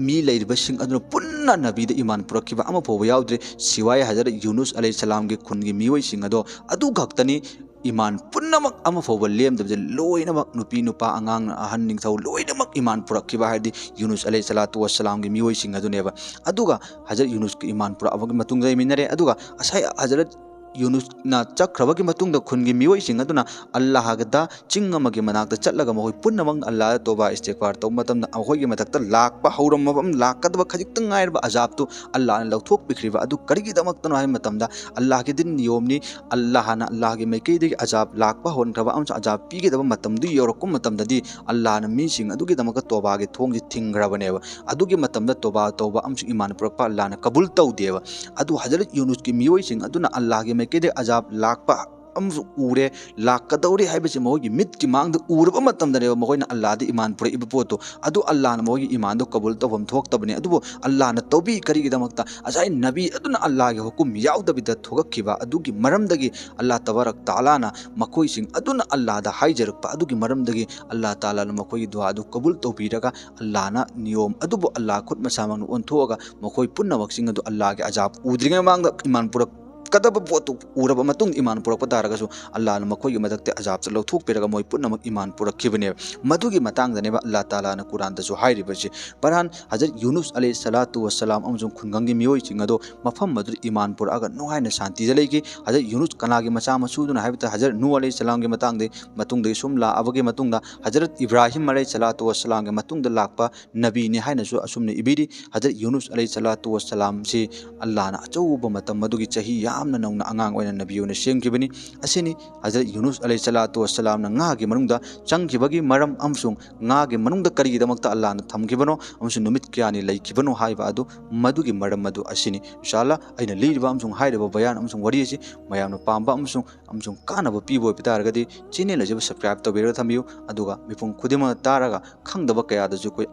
ꯃꯤ ꯂꯩꯔꯤꯕꯁꯤꯡ ꯑꯗꯨꯅ ꯄꯨꯟꯅ ꯅꯕꯤꯗ ꯏꯃꯥꯟ ꯄꯨꯔꯛꯈꯤꯕ ꯑꯃ ꯐꯥꯎꯕ ꯌꯥꯎꯗ꯭ꯔꯤ, ꯁꯤꯋꯥꯏ ꯍꯖꯔꯠ ꯌꯨꯅꯨꯁ ꯑꯂꯩꯍꯤꯁꯁꯂꯥꯝꯒꯤ ꯈꯨꯟꯒꯤ ꯃꯤꯑꯣꯏꯁꯤꯡ ꯑꯗꯣ ꯑꯗꯨ ꯈꯛꯇꯅꯤ꯫ ꯏꯃꯥꯟ ꯄꯨꯝꯅꯃꯛ ꯑꯃ ꯐꯥꯎꯕ ꯂꯦꯝꯗꯕꯁꯦ, ꯂꯣꯏꯅꯃꯛ ꯅꯨꯄꯤ ꯅꯨꯄꯥ ꯑꯉꯥꯡ ꯑꯍꯟ ꯅꯤꯡꯊꯧ ꯂꯣꯏꯅꯃꯛ ꯏꯃꯥꯟ ꯄꯨꯔꯛꯈꯤꯕ ꯍꯥꯏꯔꯗꯤ ꯌꯨꯅꯨꯁ ꯑꯂꯩꯍꯤꯁꯁꯂꯥꯇꯨ ꯋꯥꯁꯁꯂꯥꯝꯒꯤ ꯃꯤꯑꯣꯏꯁꯤꯡ ꯑꯗꯨꯅꯦꯕ꯫ ꯑꯗꯨꯒ ꯍꯖꯔꯠ ꯌꯨꯅꯨꯁꯀꯤ ꯏꯃꯥꯟ ꯄꯨꯔꯛꯑꯕꯒꯤ ꯃꯇꯨꯡꯗ ꯂꯩꯃꯤꯟꯅꯔꯦ꯫ ꯑꯗꯨꯒ ꯉꯁꯥꯏ ꯍꯖꯔꯠ ꯌꯨꯅꯨꯁꯅ ꯆꯠꯈ꯭ꯔꯕꯒꯤ ꯃꯇꯨꯡꯗ ꯈꯨꯟꯒꯤ ꯃꯤꯑꯣꯏꯁꯤꯡ ꯑꯗꯨꯅ ꯑꯜꯂꯥꯍꯒꯗ ꯆꯤꯡ ꯑꯃꯒꯤ ꯃꯅꯥꯛꯇ ꯆꯠꯂꯒ ꯃꯈꯣꯏ ꯄꯨꯝꯅꯃꯛꯅ ꯑꯜꯂꯥꯍꯗ ꯇꯣꯕꯥ ꯏꯁꯇꯤꯒꯐꯥꯔ ꯇꯧꯕ ꯃꯇꯝꯗ ꯃꯈꯣꯏꯒꯤ ꯃꯊꯛꯇ ꯂꯥꯛꯄ ꯍꯧꯔꯝꯃꯕ, ꯂꯥꯛꯀꯗꯕ ꯈꯖꯤꯛꯇꯪ ꯉꯥꯏꯔꯕ ꯑꯖꯥꯕꯇꯨ ꯑꯜꯂꯥꯍꯅ ꯂꯧꯊꯣꯛꯄꯤꯈ꯭ꯔꯤꯕ ꯑꯗꯨ ꯀꯔꯤꯒꯤꯗꯃꯛꯇꯅꯣ ꯍꯥꯏꯕ ꯃꯇꯝꯗ, ꯑꯜꯂꯥꯍꯒꯤ ꯗꯤꯟ ꯅꯤꯌꯣꯝꯅꯤ꯫ ꯑꯜꯂꯥꯍꯅ ꯑꯜꯂꯥꯍꯒꯤ ꯃꯥꯏꯀꯩꯗꯒꯤ ꯑꯖꯥꯕ ꯂꯥꯛꯄ ꯍꯧꯔꯛꯈ꯭ꯔꯕ ꯑꯃꯁꯨꯡ ꯑꯖꯥꯕ ꯄꯤꯒꯗꯕ ꯃꯇꯝꯗꯨ ꯌꯧꯔꯛꯄ ꯃꯇꯝꯗꯗꯤ ꯑꯜꯂꯥꯍꯅ ꯃꯤꯁꯤꯡ ꯑꯗꯨꯒꯤꯗꯃꯛꯇ ꯇꯣꯕꯥꯒꯤ ꯊꯣꯡꯁꯤ ꯊꯤꯡꯈ꯭ꯔꯕꯅꯦꯕ꯫ ꯑꯗꯨꯒꯤ ꯃꯇꯝꯗ ꯇꯣꯕꯥ ꯇꯧꯕ ꯑꯃꯁꯨꯡ ꯏꯃꯥꯟ ꯄꯨꯔꯛꯄ ꯑꯜꯂꯥꯍꯅ ꯀꯕꯨꯜ ꯇꯧꯗꯦꯕ꯫ ꯑꯗꯨ ꯍꯖꯔꯠ ꯌꯨꯅꯨꯁꯀꯤ ꯃꯤꯑꯣꯏꯁꯤꯡ ꯑꯗꯨꯅ ꯑꯜꯂꯥꯍꯒꯤ ꯃꯥꯏꯀꯩꯗꯒꯤ ꯑꯖꯥꯕ ꯂꯥꯛꯄ ꯑꯃꯁꯨ ꯎꯔꯦ, ꯂꯥꯛꯀꯗꯧꯔꯦ ꯍꯥꯏꯕꯁꯤ ꯃꯈꯣꯏꯒꯤ ꯃꯤꯠꯀꯤ ꯃꯥꯡꯗ ꯎꯔꯕ ꯃꯇꯝꯗꯅꯦꯕ ꯃꯈꯣꯏꯅ ꯑꯜꯂꯥꯍꯗ ꯏꯃꯥꯟ ꯄꯨꯔꯛꯏꯕ ꯄꯣꯠꯇꯣ꯫ ꯑꯗꯨ ꯑꯜꯂꯥꯍꯅ ꯃꯈꯣꯏꯒꯤ ꯏꯃꯥꯟꯗꯣ ꯀꯕꯨꯜ ꯇꯧꯐꯝ ꯊꯣꯛꯇꯕꯅꯤ꯫ ꯑꯗꯨꯕꯨ ꯑꯜꯂꯥꯍꯅ ꯇꯧꯕꯤ ꯀꯔꯤꯒꯤꯗꯃꯛꯇ? ꯉꯁꯥꯏ ꯅꯕꯤ ꯑꯗꯨꯅ ꯑꯜꯂꯥꯍꯒꯤ ꯍꯨꯀꯨꯝ ꯌꯥꯎꯗꯕꯤꯗ ꯊꯣꯛꯂꯛꯈꯤꯕ ꯑꯗꯨꯒꯤ ꯃꯔꯝꯗꯒꯤ ꯑꯜꯂꯥꯍ ꯇꯕꯥꯔꯛ ꯇꯥꯂꯥꯅ ꯃꯈꯣꯏꯁꯤꯡ ꯑꯗꯨꯅ ꯑꯜꯂꯥꯍꯗ ꯍꯥꯏꯖꯔꯛꯄ ꯑꯗꯨꯒꯤ ꯃꯔꯝꯗꯒꯤ ꯑꯜꯂꯥꯍ ꯇꯥꯂꯥꯅ ꯃꯈꯣꯏꯒꯤ ꯗꯨꯋꯥ ꯑꯗꯨ ꯀꯕꯨꯜ ꯇꯧꯕꯤꯔꯒ ꯑꯜꯂꯥꯍꯅ ꯅꯤꯌꯣꯝ ꯑꯗꯨꯕꯨ ꯑꯜꯂꯥꯍ ꯈꯨꯠ ꯃꯁꯥꯃꯛꯅ ꯑꯣꯟꯊꯣꯛꯑꯒ ꯃꯈꯣꯏ ꯄꯨꯝꯅꯃꯛꯁꯤꯡ ꯑꯗꯨ ꯑꯜꯂꯥꯍꯒꯤ ꯑꯖꯥꯕ ꯎꯗ꯭ꯔꯤꯉꯩ ꯃꯃꯥꯡꯗ ꯏꯃꯥꯟ ꯄꯨꯔꯛꯀꯗꯕ ꯄꯣꯠꯇꯨ ꯎꯔꯕ ꯃꯇꯨꯡꯗ ꯏꯃꯥꯟ ꯄꯨꯔꯛꯄ ꯇꯥꯔꯒꯁꯨ ꯑꯜꯂꯥꯍꯅ ꯃꯈꯣꯏꯒꯤ ꯃꯊꯛꯇ ꯑꯖꯥꯕꯁꯦ ꯂꯧꯊꯣꯛꯄꯤꯔꯒ ꯃꯣꯏ ꯄꯨꯝꯅꯃꯛ ꯏꯃꯥꯟ ꯄꯨꯔꯛꯈꯤꯕꯅꯦꯕ꯫ ꯃꯗꯨꯒꯤ ꯃꯇꯥꯡꯗꯅꯦꯕ ꯑꯜꯂꯥꯍ ꯇꯥꯂꯥꯅ ꯀꯨꯔꯥꯟꯗꯁꯨ ꯍꯥꯏꯔꯤꯕꯁꯤ꯫ ꯕꯍꯔꯍꯥꯜ, ꯍꯖꯔꯠ ꯌꯨꯅꯨꯁ ꯑꯂꯩꯍꯤꯁꯁꯂꯥꯇꯨ ꯋꯥꯁꯁꯂꯥꯝ ꯑꯃꯁꯨꯡ ꯈꯨꯡꯒꯪꯒꯤ ꯃꯤꯑꯣꯏꯁꯤꯡ ꯑꯗꯣ ꯃꯐꯝ ꯑꯗꯨꯗ ꯏꯃꯥꯟ ꯄꯨꯔꯛꯑꯒ ꯅꯨꯡꯉꯥꯏꯅ ꯁꯥꯟꯇꯤꯗ ꯂꯩꯈꯤ꯫ ꯍꯖꯔꯠ ꯌꯨꯅꯨꯁ ꯀꯅꯥꯒꯤ ꯃꯆꯥ ꯃꯁꯨꯗꯨꯅ ꯍꯥꯏꯕꯗ, ꯍꯖꯔꯠ ꯅꯨꯍ ꯑꯂꯩꯍꯤꯁꯁꯂꯥꯝꯒꯤ ꯃꯇꯥꯡꯗꯒꯤ, ꯃꯇꯨꯡꯗꯒꯤ ꯁꯨꯝ ꯂꯥꯛꯑꯕꯒꯤ ꯃꯇꯨꯡꯗ ꯍꯖꯔꯠ ꯏꯕ꯭ꯔꯥꯍꯤꯝ ꯑꯂꯩꯍꯤꯁꯁꯂꯥꯇꯨ ꯋꯥꯁꯁꯂꯥꯝꯒꯤ ꯃꯇꯨꯡꯗ ꯂꯥꯛꯄ ꯅꯕꯤꯅꯤ ꯍꯥꯏꯅꯁꯨ ꯑꯁꯨꯝꯅ ꯏꯕꯤꯔꯤ꯫ ꯍꯖꯔꯠ ꯌꯨꯅꯨꯁ ꯑꯂꯩꯍꯤꯁꯁꯂꯥꯇꯨ ꯋꯥꯁꯁꯂꯥꯝꯁꯤ ꯑꯜꯂꯥꯍꯅ ꯑꯆꯧꯕ ꯃꯇꯝ, ꯃꯗꯨꯒꯤ ꯆꯍꯤ ꯌꯥꯝ ꯌꯥꯝꯅ ꯅꯧꯅ ꯑꯉꯥꯡ ꯑꯣꯏꯅ ꯅꯕꯤ ꯑꯣꯏꯅ ꯁꯦꯝꯈꯤꯕꯅꯤ꯫ ꯑꯁꯤꯅꯤ ꯍꯖꯔꯠ ꯌꯨꯅꯨꯁ ꯑꯂꯩꯍꯤ ꯁꯂꯥꯇꯨ ꯋꯁꯁꯂꯥꯝꯅ ꯉꯥꯒꯤ ꯃꯅꯨꯡꯗ ꯆꯪꯈꯤꯕꯒꯤ ꯃꯔꯝ ꯑꯃꯁꯨꯡ ꯉꯥꯒꯤ ꯃꯅꯨꯡꯗ ꯀꯔꯤꯒꯤꯗꯃꯛꯇ ꯑꯜꯂꯥꯍꯅ ꯊꯝꯈꯤꯕꯅꯣ ꯑꯃꯁꯨꯡ ꯅꯨꯃꯤꯠ ꯀꯌꯥꯅꯤ ꯂꯩꯈꯤꯕꯅꯣ ꯍꯥꯏꯕ ꯑꯗꯨ, ꯃꯗꯨꯒꯤ ꯃꯔꯝ ꯑꯗꯨ ꯑꯁꯤꯅꯤ꯫ ꯏꯟꯁꯥ ꯑꯜꯂꯥꯍ, ꯑꯩꯅ ꯂꯤꯔꯤꯕ ꯑꯃꯁꯨꯡ ꯍꯥꯏꯔꯤꯕ ꯕꯌꯥꯟ ꯑꯃꯁꯨꯡ ꯋꯥꯔꯤ ꯑꯁꯤ ꯃꯌꯥꯝꯅ ꯄꯥꯝꯕ ꯑꯃꯁꯨꯡ, ꯑꯃꯁꯨꯡ ꯀꯥꯟꯅꯕ ꯄꯤꯕ ꯑꯣꯏꯕ ꯇꯥꯔꯒꯗꯤ channel ꯑꯁꯤꯕꯨ subscribe ꯇꯧꯕꯤꯔꯒ ꯊꯝꯕꯤꯌꯨ꯫ ꯑꯗꯨꯒ ꯃꯤꯄꯨꯝ ꯈꯨꯗꯤꯡꯃꯛꯅ ꯇꯥꯔꯒ ꯈꯪꯗꯕ ꯀꯌꯥꯗꯁꯨ ꯑꯩꯈꯣꯏ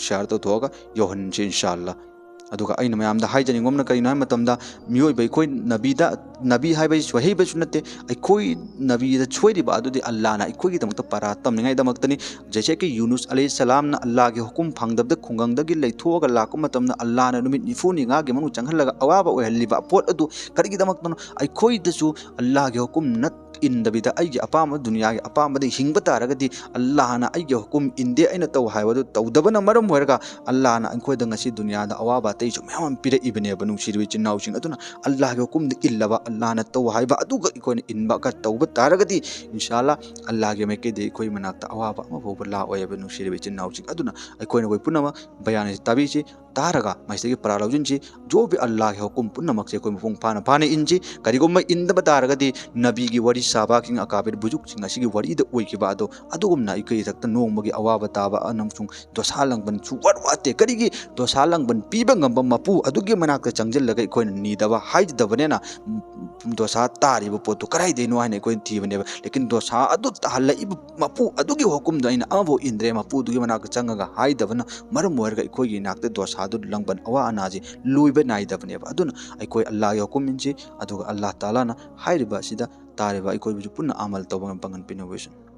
share ꯇꯧꯊꯣꯛꯑꯒ ꯌꯧꯍꯟꯁꯤ ꯏꯟꯁꯥ ꯑꯜꯂꯥꯍ꯫ ꯑꯗꯨꯒ ꯑꯩꯅ ꯃꯌꯥꯝꯗ ꯍꯥꯏꯖꯅꯤꯡꯕ ꯑꯃꯅ ꯀꯔꯤꯅꯣ ꯍꯥꯏꯕ ꯃꯇꯝꯗ, ꯃꯤꯑꯣꯏꯕ ꯑꯩꯈꯣꯏ ꯅꯕꯤꯗ, ꯅꯕꯤ ꯍꯥꯏꯕ ꯁꯣꯏꯍꯩꯕꯁꯨ ꯅꯠꯇꯦ, ꯑꯩꯈꯣꯏ ꯅꯕꯤꯗ ꯁꯣꯏꯔꯤꯕ ꯑꯗꯨꯗꯤ ꯑꯜꯂꯥꯍꯅ ꯑꯩꯈꯣꯏꯒꯤꯗꯃꯛꯇ ꯄꯔꯥ ꯇꯝꯅꯤꯡꯉꯥꯏꯗꯃꯛꯇꯅꯤ꯫ ꯖꯩꯁꯦ ꯀꯤ ꯌꯨꯅꯨꯁ ꯑꯂꯩꯍꯤ ꯁꯂꯥꯝꯅ ꯑꯜꯂꯥꯍꯒꯤ ꯍꯨꯀꯨꯝ ꯐꯪꯗꯕꯗ ꯈꯨꯡꯒꯪꯗꯒꯤ ꯂꯩꯊꯣꯛꯑꯒ ꯂꯥꯛꯄ ꯃꯇꯝꯗ ꯑꯜꯂꯥꯍꯅ ꯅꯨꯃꯤꯠ ꯅꯤꯐꯨꯅꯤ ꯉꯥꯒꯤ ꯃꯅꯨꯡ ꯆꯪꯍꯜꯂꯒ ꯑꯋꯥꯕ ꯑꯣꯏꯍꯜꯂꯤꯕ ꯄꯣꯠ ꯑꯗꯨ ꯀꯔꯤꯒꯤꯗꯃꯛꯇꯅꯣ? ꯑꯩꯈꯣꯏꯗꯁꯨ ꯑꯜꯂꯥꯍꯒꯤ ꯍꯨꯀꯨꯝ ꯅꯠ ꯏꯟꯗꯕꯤꯗ ꯑꯩꯒꯤ ꯑꯄꯥꯝꯕ ꯗꯨꯅꯤꯌꯥꯒꯤ ꯑꯄꯥꯝꯕꯗ ꯍꯤꯡꯕ ꯇꯥꯔꯒꯗꯤ, ꯑꯜꯂꯥꯍꯅ ꯑꯩꯒꯤ ꯍꯨꯀꯨꯝ ꯏꯟꯗꯦ, ꯑꯩꯅ ꯇꯧ ꯍꯥꯏꯕꯗꯨ ꯇꯧꯗꯕꯅ ꯃꯔꯝ ꯑꯣꯏꯔꯒ ꯑꯜꯂꯥꯍꯅ ꯑꯩꯈꯣꯏꯗ ꯉꯁꯤ ꯗꯨꯅꯤꯌꯥꯗ ꯑꯋꯥꯕ ꯑꯇꯩꯁꯨ ꯃꯌꯥꯝ ꯑꯃ ꯄꯤꯔꯛꯏꯕꯅꯦꯕ, ꯅꯨꯡꯁꯤꯔꯤꯕ ꯏꯆꯤꯟ ꯏꯅꯥꯎꯁꯤꯡ꯫ ꯑꯗꯨꯅ ꯑꯜꯂꯥꯍꯒꯤ ꯍꯨꯀꯨꯝꯗ ꯏꯜꯂꯕ, ꯑꯜꯂꯥꯍꯅ ꯇꯧ ꯍꯥꯏꯕ ꯑꯗꯨꯒ ꯑꯩꯈꯣꯏꯅ ꯏꯟꯕꯒ ꯇꯧꯕ ꯇꯥꯔꯒꯗꯤ, ꯏꯟꯁꯥ ꯑꯜꯂꯥꯍ, ꯑꯜꯂꯥꯍꯒꯤ ꯃꯥꯏꯀꯩꯗꯒꯤ ꯑꯩꯈꯣꯏ ꯃꯅꯥꯛꯇ ꯑꯋꯥꯕ ꯑꯃ ꯐꯥꯎꯕ ꯂꯥꯛꯑꯣꯏꯕ, ꯅꯨꯡꯁꯤꯔꯤꯕ ꯏꯆꯤꯟ ꯏꯅꯥꯎꯁꯤꯡ꯫ ꯑꯗꯨꯅ ꯑꯩꯈꯣꯏꯅ ꯑꯩꯈꯣꯏ ꯄꯨꯝꯅꯃꯛ ꯕꯌꯥꯟ ꯑꯁꯤ ꯇꯥꯕꯤꯁꯤ, ꯇꯥꯔꯒ ꯃꯁꯤꯗꯒꯤ ꯄꯔꯥ ꯂꯧꯁꯤꯟꯁꯤ꯫ ꯖꯣ ꯚꯤ ꯑꯜꯂꯥꯍꯒꯤ ꯍꯨꯀꯨꯝ ꯄꯨꯝꯅꯃꯛꯁꯦ ꯑꯩꯈꯣꯏ ꯃꯄꯨꯡ ꯐꯥꯅ ꯐꯥꯅ ꯏꯟꯁꯤ꯫ ꯀꯔꯤꯒꯨꯝꯕ ꯏꯟꯗꯕ ꯇꯥꯔꯒꯗꯤ, ꯅꯕꯤꯒꯤ ꯋꯥꯔꯤ, ꯁꯍꯥꯕꯥꯁꯤꯡ, ꯑꯀꯥꯕꯤꯔ ꯕꯨꯖꯨꯔꯒꯁꯤꯡ ꯑꯁꯤꯒꯤ ꯋꯥꯔꯤꯗ ꯑꯣꯏꯈꯤꯕ ꯑꯗꯣ, ꯑꯗꯨꯒꯨꯝꯅ ꯑꯩꯈꯣꯏ ꯏꯊꯛꯇ ꯅꯣꯡꯃꯒꯤ ꯑꯋꯥꯕ ꯇꯥꯕ ꯑꯃꯁꯨꯡ ꯗꯣꯁꯥ ꯂꯥꯡꯕꯟ ꯁꯨꯡꯋꯥꯠ ꯋꯥꯠꯇꯦ꯫ ꯀꯔꯤꯒꯤ? ꯗꯣꯁꯥ ꯂꯥꯡꯕꯟ ꯄꯤꯕ ꯉꯝꯕ ꯃꯄꯨ ꯑꯗꯨꯒꯤ ꯃꯅꯥꯛꯇ ꯆꯪꯁꯤꯜꯂꯒ ꯑꯩꯈꯣꯏꯅ ꯅꯤꯗꯕ ꯍꯥꯏꯗꯕꯅꯤꯅ, ꯗꯣꯁꯥ ꯇꯥꯔꯤꯕ ꯄꯣꯠꯇꯨ ꯀꯗꯥꯏꯗꯩꯅꯣ ꯍꯥꯏꯅ ꯑꯩꯈꯣꯏꯅ ꯊꯤꯕꯅꯦꯕ꯫ ꯂꯦꯀꯤꯟ ꯗꯣꯁꯥ ꯑꯗꯨ ꯇꯥꯍꯜꯂꯛꯏꯕ ꯃꯄꯨ ꯑꯗꯨꯒꯤ ꯍꯨꯀꯨꯝꯗꯣ ꯑꯩꯅ ꯑꯃꯐꯥꯎ ꯏꯟꯗ꯭ꯔꯦ, ꯃꯄꯨꯗꯨꯒꯤ ꯃꯅꯥꯛꯇ ꯆꯪꯉꯒ ꯍꯥꯏꯗꯕꯅ ꯃꯔꯝ ꯑꯣꯏꯔꯒ ꯑꯩꯈꯣꯏꯒꯤ ꯏꯅꯥꯛꯇ ꯗꯣꯁꯥꯗꯨ, ꯂꯥꯡꯕꯟ, ꯑꯋꯥ ꯑꯅꯥꯁꯦ ꯂꯣꯏꯕ ꯅꯥꯏꯗꯕꯅꯦꯕ꯫ ꯑꯗꯨꯅ ꯑꯩꯈꯣꯏ ꯑꯜꯂꯥꯍꯒꯤ ꯍꯨꯀꯨꯝ ꯏꯟꯁꯤ, ꯑꯗꯨꯒ ꯑꯜꯂꯥꯍ ꯇꯥꯂꯥꯅ ꯍꯥꯏꯔꯤꯕ ꯑꯁꯤꯗ ꯇꯥꯔꯤꯕ ꯑꯩꯈꯣꯏꯕꯨꯁꯨ ꯄꯨꯟꯅ ꯑꯃꯜ ꯇꯧꯕ ꯉꯝꯕ ꯄꯥꯡꯒꯜ ꯄꯤꯅꯕ ꯑꯣꯏꯁꯅꯨ꯫